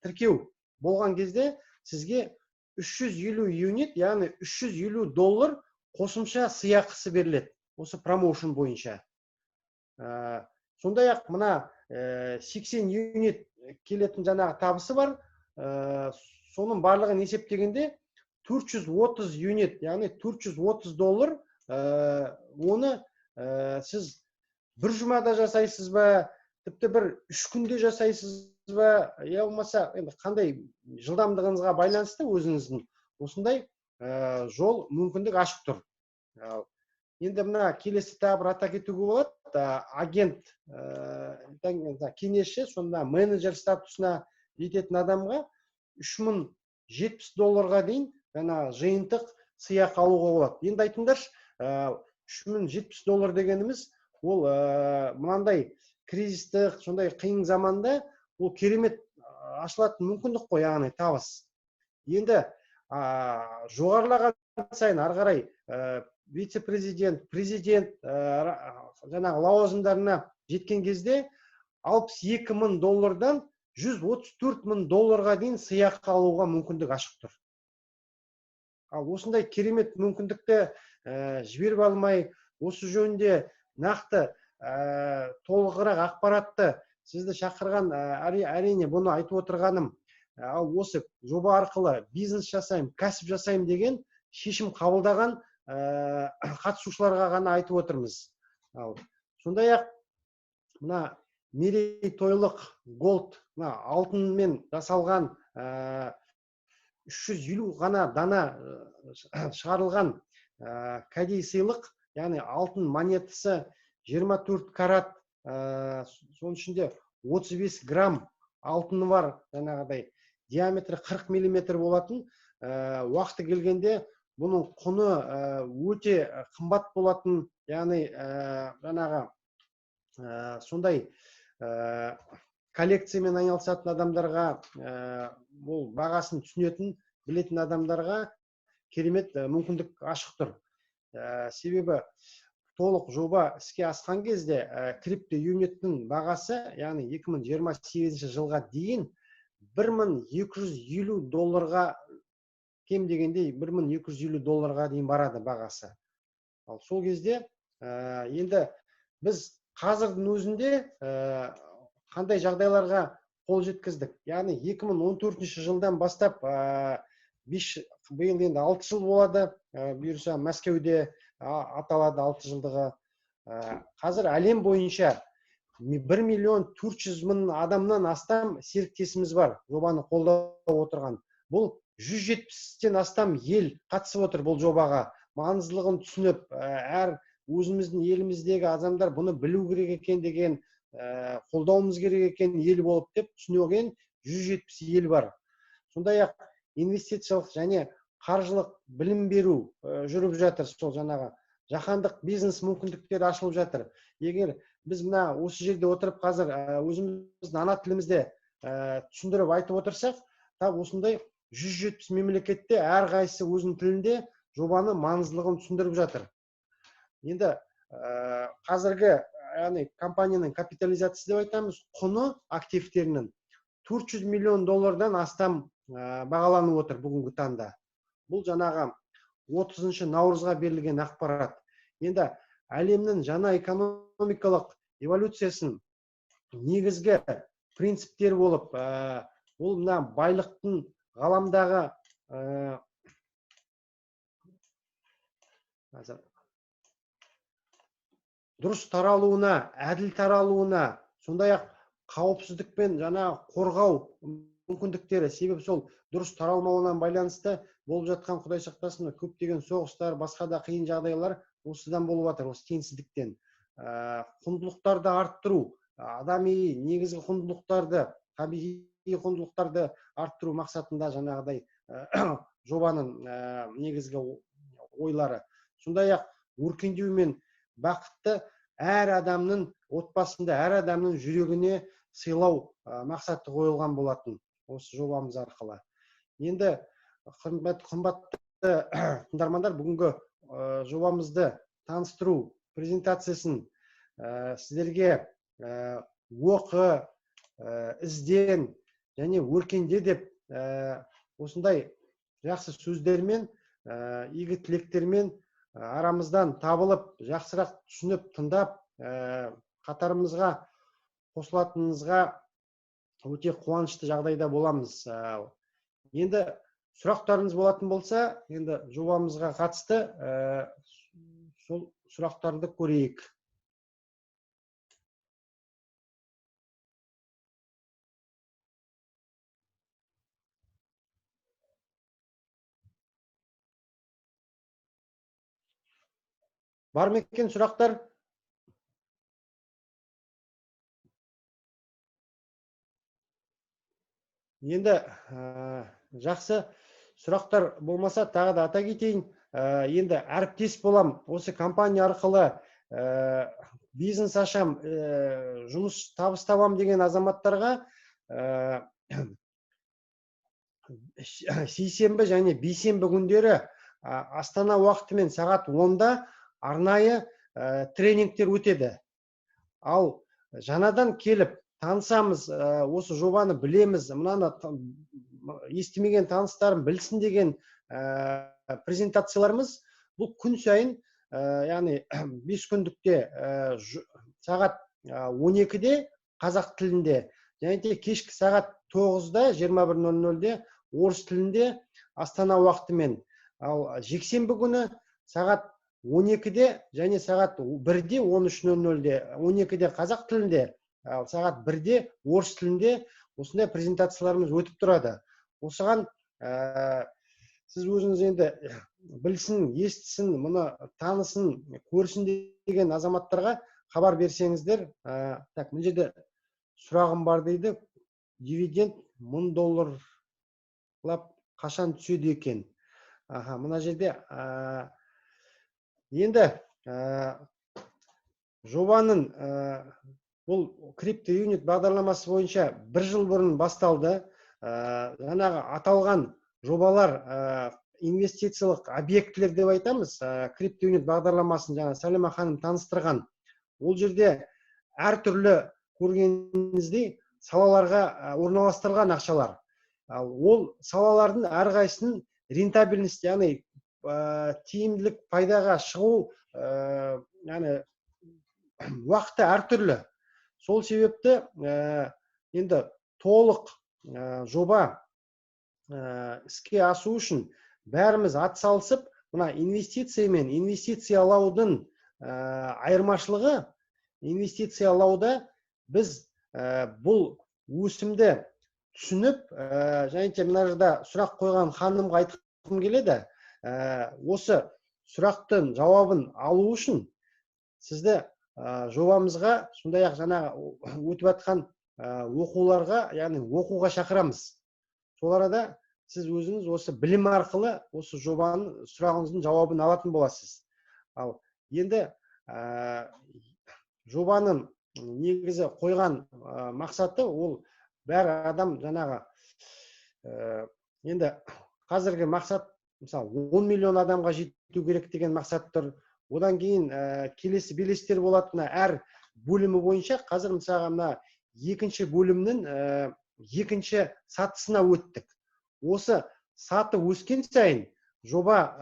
тіркеу болған кезде сізге 350 юнит, яғни 350 доллар қосымша сыйақысы беріледі осы промоушн бойынша. Сондай-ақ мына 80 юнит келетін жаңағы табысы бар, соның барлығын есептегенде 430 юнит, яғни 430 доллар, оны сіз бір жұмада жасайсыз ба, тіпті бір 3 күнде жасайсыз ба, я болмаса енді қандай жылдамдығыңызға байланысты өзіңіздің осындай жол мүмкіндік ашық тұр. Енді мына келесі тағы бір ата кетуге болады, агент, кеңесші, сонда менеджер статусына жететін адамға 3070 долларға дейін жаңа жиынтық сыйақы алуға болады. Енді айтыңдаршы, 3070 доллар дегеніміз ол мынандай кризистік, сондай қиын заманда ол керемет ашылатын мүмкіндік қой, яғни табыс. Енді жоғарылаған сайын ары қарай вице-президент, президент жаңағы лауазымдарына жеткен кезде 62 мың доллардан 134 мың долларға дейін сыйақы алуға мүмкіндік ашық тұр. Ал осындай керемет мүмкіндікті жіберіп алмай, осы жөнінде нақты толығырақ ақпаратты сізді шақырған, әрине бұны айтып отырғаным, ал осы жоба арқылы бизнес жасаймын, кәсіп жасаймын деген шешім қабылдаған қатысушыларға ғана айтып отырмыз. Ал сондай-ақ мына мерейтойлық голд, мына алтынмен жасалған 350 ғана дана шығарылған кәдей сыйлық, яғни алтын монетасы 24 карат, соның ішінде 35 грамм алтыны бар, жаңағыдай диаметрі 40 миллиметр болатын, уақыты келгенде бұның құны өте қымбат болатын, яғни жаңағы сондай коллекциямен айналысатын адамдарға, бұл бағасын түсінетін, білетін адамдарға керемет мүмкіндік ашық тұр. Себебі толық жоба іске асқан кезде крипто юниттің бағасы, яғни 2028 жылға дейін 1250 долларға, кем дегенде 1250 долларға дейін барады бағасы. Ал сол кезде енді біз қазірдің өзінде қандай жағдайларға қол жеткіздік? Яғни 2014 жылдан бастап, биыл енді 6 жыл болады, бұйырса Мәскеуде аталады 6 жылдығы. Қазір әлем бойынша 1 миллион 400 мың адамнан астам серіктесіміз бар жобаны қолдап отырған. Бұл 170-тен астам ел қатысып отыр бұл жобаға. Маңыздылығын түсініп, әр өзіміздің еліміздегі адамдар бұны білу керек екен деген, қолдауымыз керек екен ел болып деп түсінген 170 ел бар. Сондай-ақ инвестициялық және қаржылық білім беру жүріп жатыр, сол жаңағы жаһандық бизнес мүмкіндіктері ашылып жатыр. Егер біз мына осы жерде отырып қазір өзіміздің ана тілімізде түсіндіріп айтып отырсақ, тап осындай 170 мемлекетте әрқайсысы өзінің тілінде жобаның маңыздылығын түсіндіріп жатыр. Енді қазіргі, яғни компанияның капитализациясы деп айтамыз, құны активтерінің 400 миллион доллардан астам бағаланып отыр бүгінгі таңда. Бұл жаңағы 30 наурызға берілген ақпарат. Енді әлемнің жаңа экономикалық эволюциясының негізгі принциптері болып, ол мына байлықтың ғаламдағы дұрыс таралуына, әділ таралуына, сондай-ақ қауіпсіздік пен жаңа қорғау мүмкіндіктері, себебі сол дұрыс таралмауынан байланысты болып жатқан, Құдай сақтасын, көптеген соғыстар, басқа да қиын жағдайлар осыдан болып жатыр, осы теңсіздіктен. Құндылықтарды арттыру, адами негізгі құндылықтарды, табиғи құндылықтарды арттыру мақсатында жаңағыдай жобаның негізгі ойлары. Сондай-ақ өркендеу мен бақытты әр адамның отбасында, әр адамның жүрегіне сыйлау мақсаты қойылған болатын. осы жобамыз арқылы. Енді қымбатты тыңдармандар, бүгінгі жобамызды таныстыру презентациясын сіздерге оқы, ізден және өркенде деп осындай жақсы сөздермен, игі тілектермен арамыздан табылып, жақсырақ түсініп, тыңдап, қатарымызға қосылатыныңызға өте қуанышты жағдайда боламыз. Енді сұрақтарыңыз болатын болса, енді жобамызға қатысты сол сұрақтарды көрейік. Бар ма екен сұрақтар? Енді жақсы, сұрақтар болмаса тағы да ата кетейін. Енді әріптес болам, осы компания арқылы бизнес ашам, жұмыс табыс табам деген азаматтарға сейсенбі және бейсенбі күндері Астана уақытымен сағат 10-да арнайы тренингтер өтеді. Ал жаңадан келіп танысамыз, осы жобаны білеміз, мынаны естімеген таныстарым білсін деген презентацияларымыз бұл күн сайын, яғни 5 күндікте сағат 12-де қазақ тілінде және де кешкі сағат 9-да 21:00-де орыс тілінде Астана уақытымен. Ал жексенбі күні сағат 12-де және сағат 1-де 13:00-де, 12-де қазақ тілінде, ал сағат 1-де орыс тілінде осындай презентацияларымыз өтіп тұрады. Осыған сіз өзіңіз енді білсін, естісін, мұны танысын, көрсін деген азаматтарға хабар берсеңіздер. Так, мына жерде сұрағым бар дейді. Дивиденд 1000 долларлап қашан түседі екен? Аха, мына жерде енді жобаның бұл крипто юнит бағдарламасы бойынша бір жыл бұрын басталды. Жаңағы аталған жобалар инвестициялық объектілер деп айтамыз. Крипто юнит бағдарламасын жаңа Сәлима ханым таныстырған. Ол жерде әртүрлі көргеніңіздей салаларға орналастырылған ақшалар. Ал ол салалардың әрқайсысының рентабельность, яғни тиімділік, пайдаға шығу, яғни уақыты әртүрлі. Сол себепті енді толық жоба іске асу үшін бәріміз атсалысып, мына инвестиция мен инвестициялаудың айырмашылығы, инвестициялауда біз бұл өсімді түсініп, және де мына жерде сұрақ қойған ханымға айтқым келеді. Осы сұрақтың жауабын алу үшін сізді жобамызға, сондай-ақ жаңағы өтіп жатқан оқуларға, яғни оқуға шақырамыз. Сол арада сіз өзіңіз осы білім арқылы осы жобаның сұрағыңыздың жауабын алатын боласыз. Ал енді жобаның негізі қойған мақсаты ол бәр адам жаңағы енді қазіргі мақсат, мысалы 10 миллион адамға жету керек деген мақсат тұр. Одан кейін келесі белестер болады. Мына әр бөлімі бойынша қазір мысалға мына екінші бөлімнің екінші сатысына өттік. Осы саты өскен сайын, жоба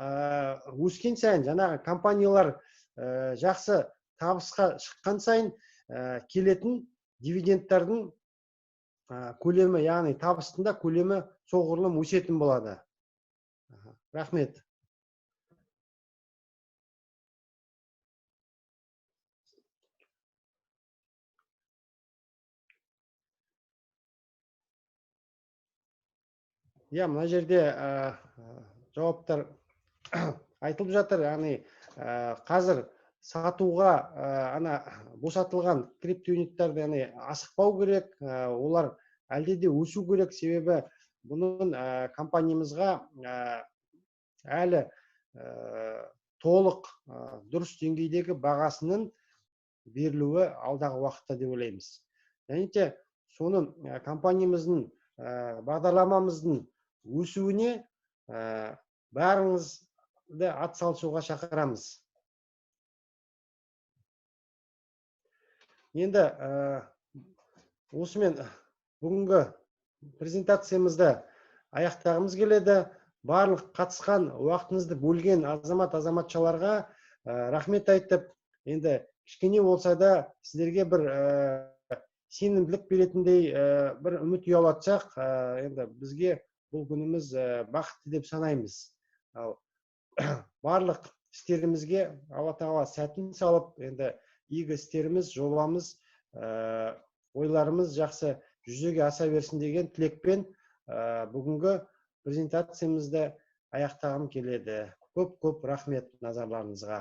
өскен сайын, жаңағы компаниялар жақсы табысқа шыққан сайын келетін дивидендтардың көлемі, яғни табыстың да көлемі соғұрлым өсетін болады. Рахмет. Иә, мына жерде жауаптар айтылып жатыр. Яғни қазір сатуға ана босатылған криптоюниттарды, яғни асықпау керек, олар әлде де өсу керек, себебі бұның компаниямызға әлі толық дұрыс деңгейдегі бағасының берілуі алдағы уақытта деп ойлаймыз. Және де соның компаниямыздың Бағдарламамыздың өсуіне бәріңізді атсалысуға шақырамыз. Енді осымен бүгінгі презентациямызды аяқтағымыз келеді. Барлық қатысқан, уақытыңызды бөлген азамат азаматшаларға рахмет айтып, енді кішкене болса да сіздерге бір сенімділік беретіндей бір үміт ұялатсақ, енді бізге бұл күніміз бақытты деп санаймыз. Ал барлық істерімізге Алла Тағала сәтін салып, енді игі істеріміз, жобамыз, ойларымыз жақсы жүзеге аса берсін деген тілекпен бүгінгі презентациямызды аяқтағым келеді. Көп-көп рахмет назарларыңызға.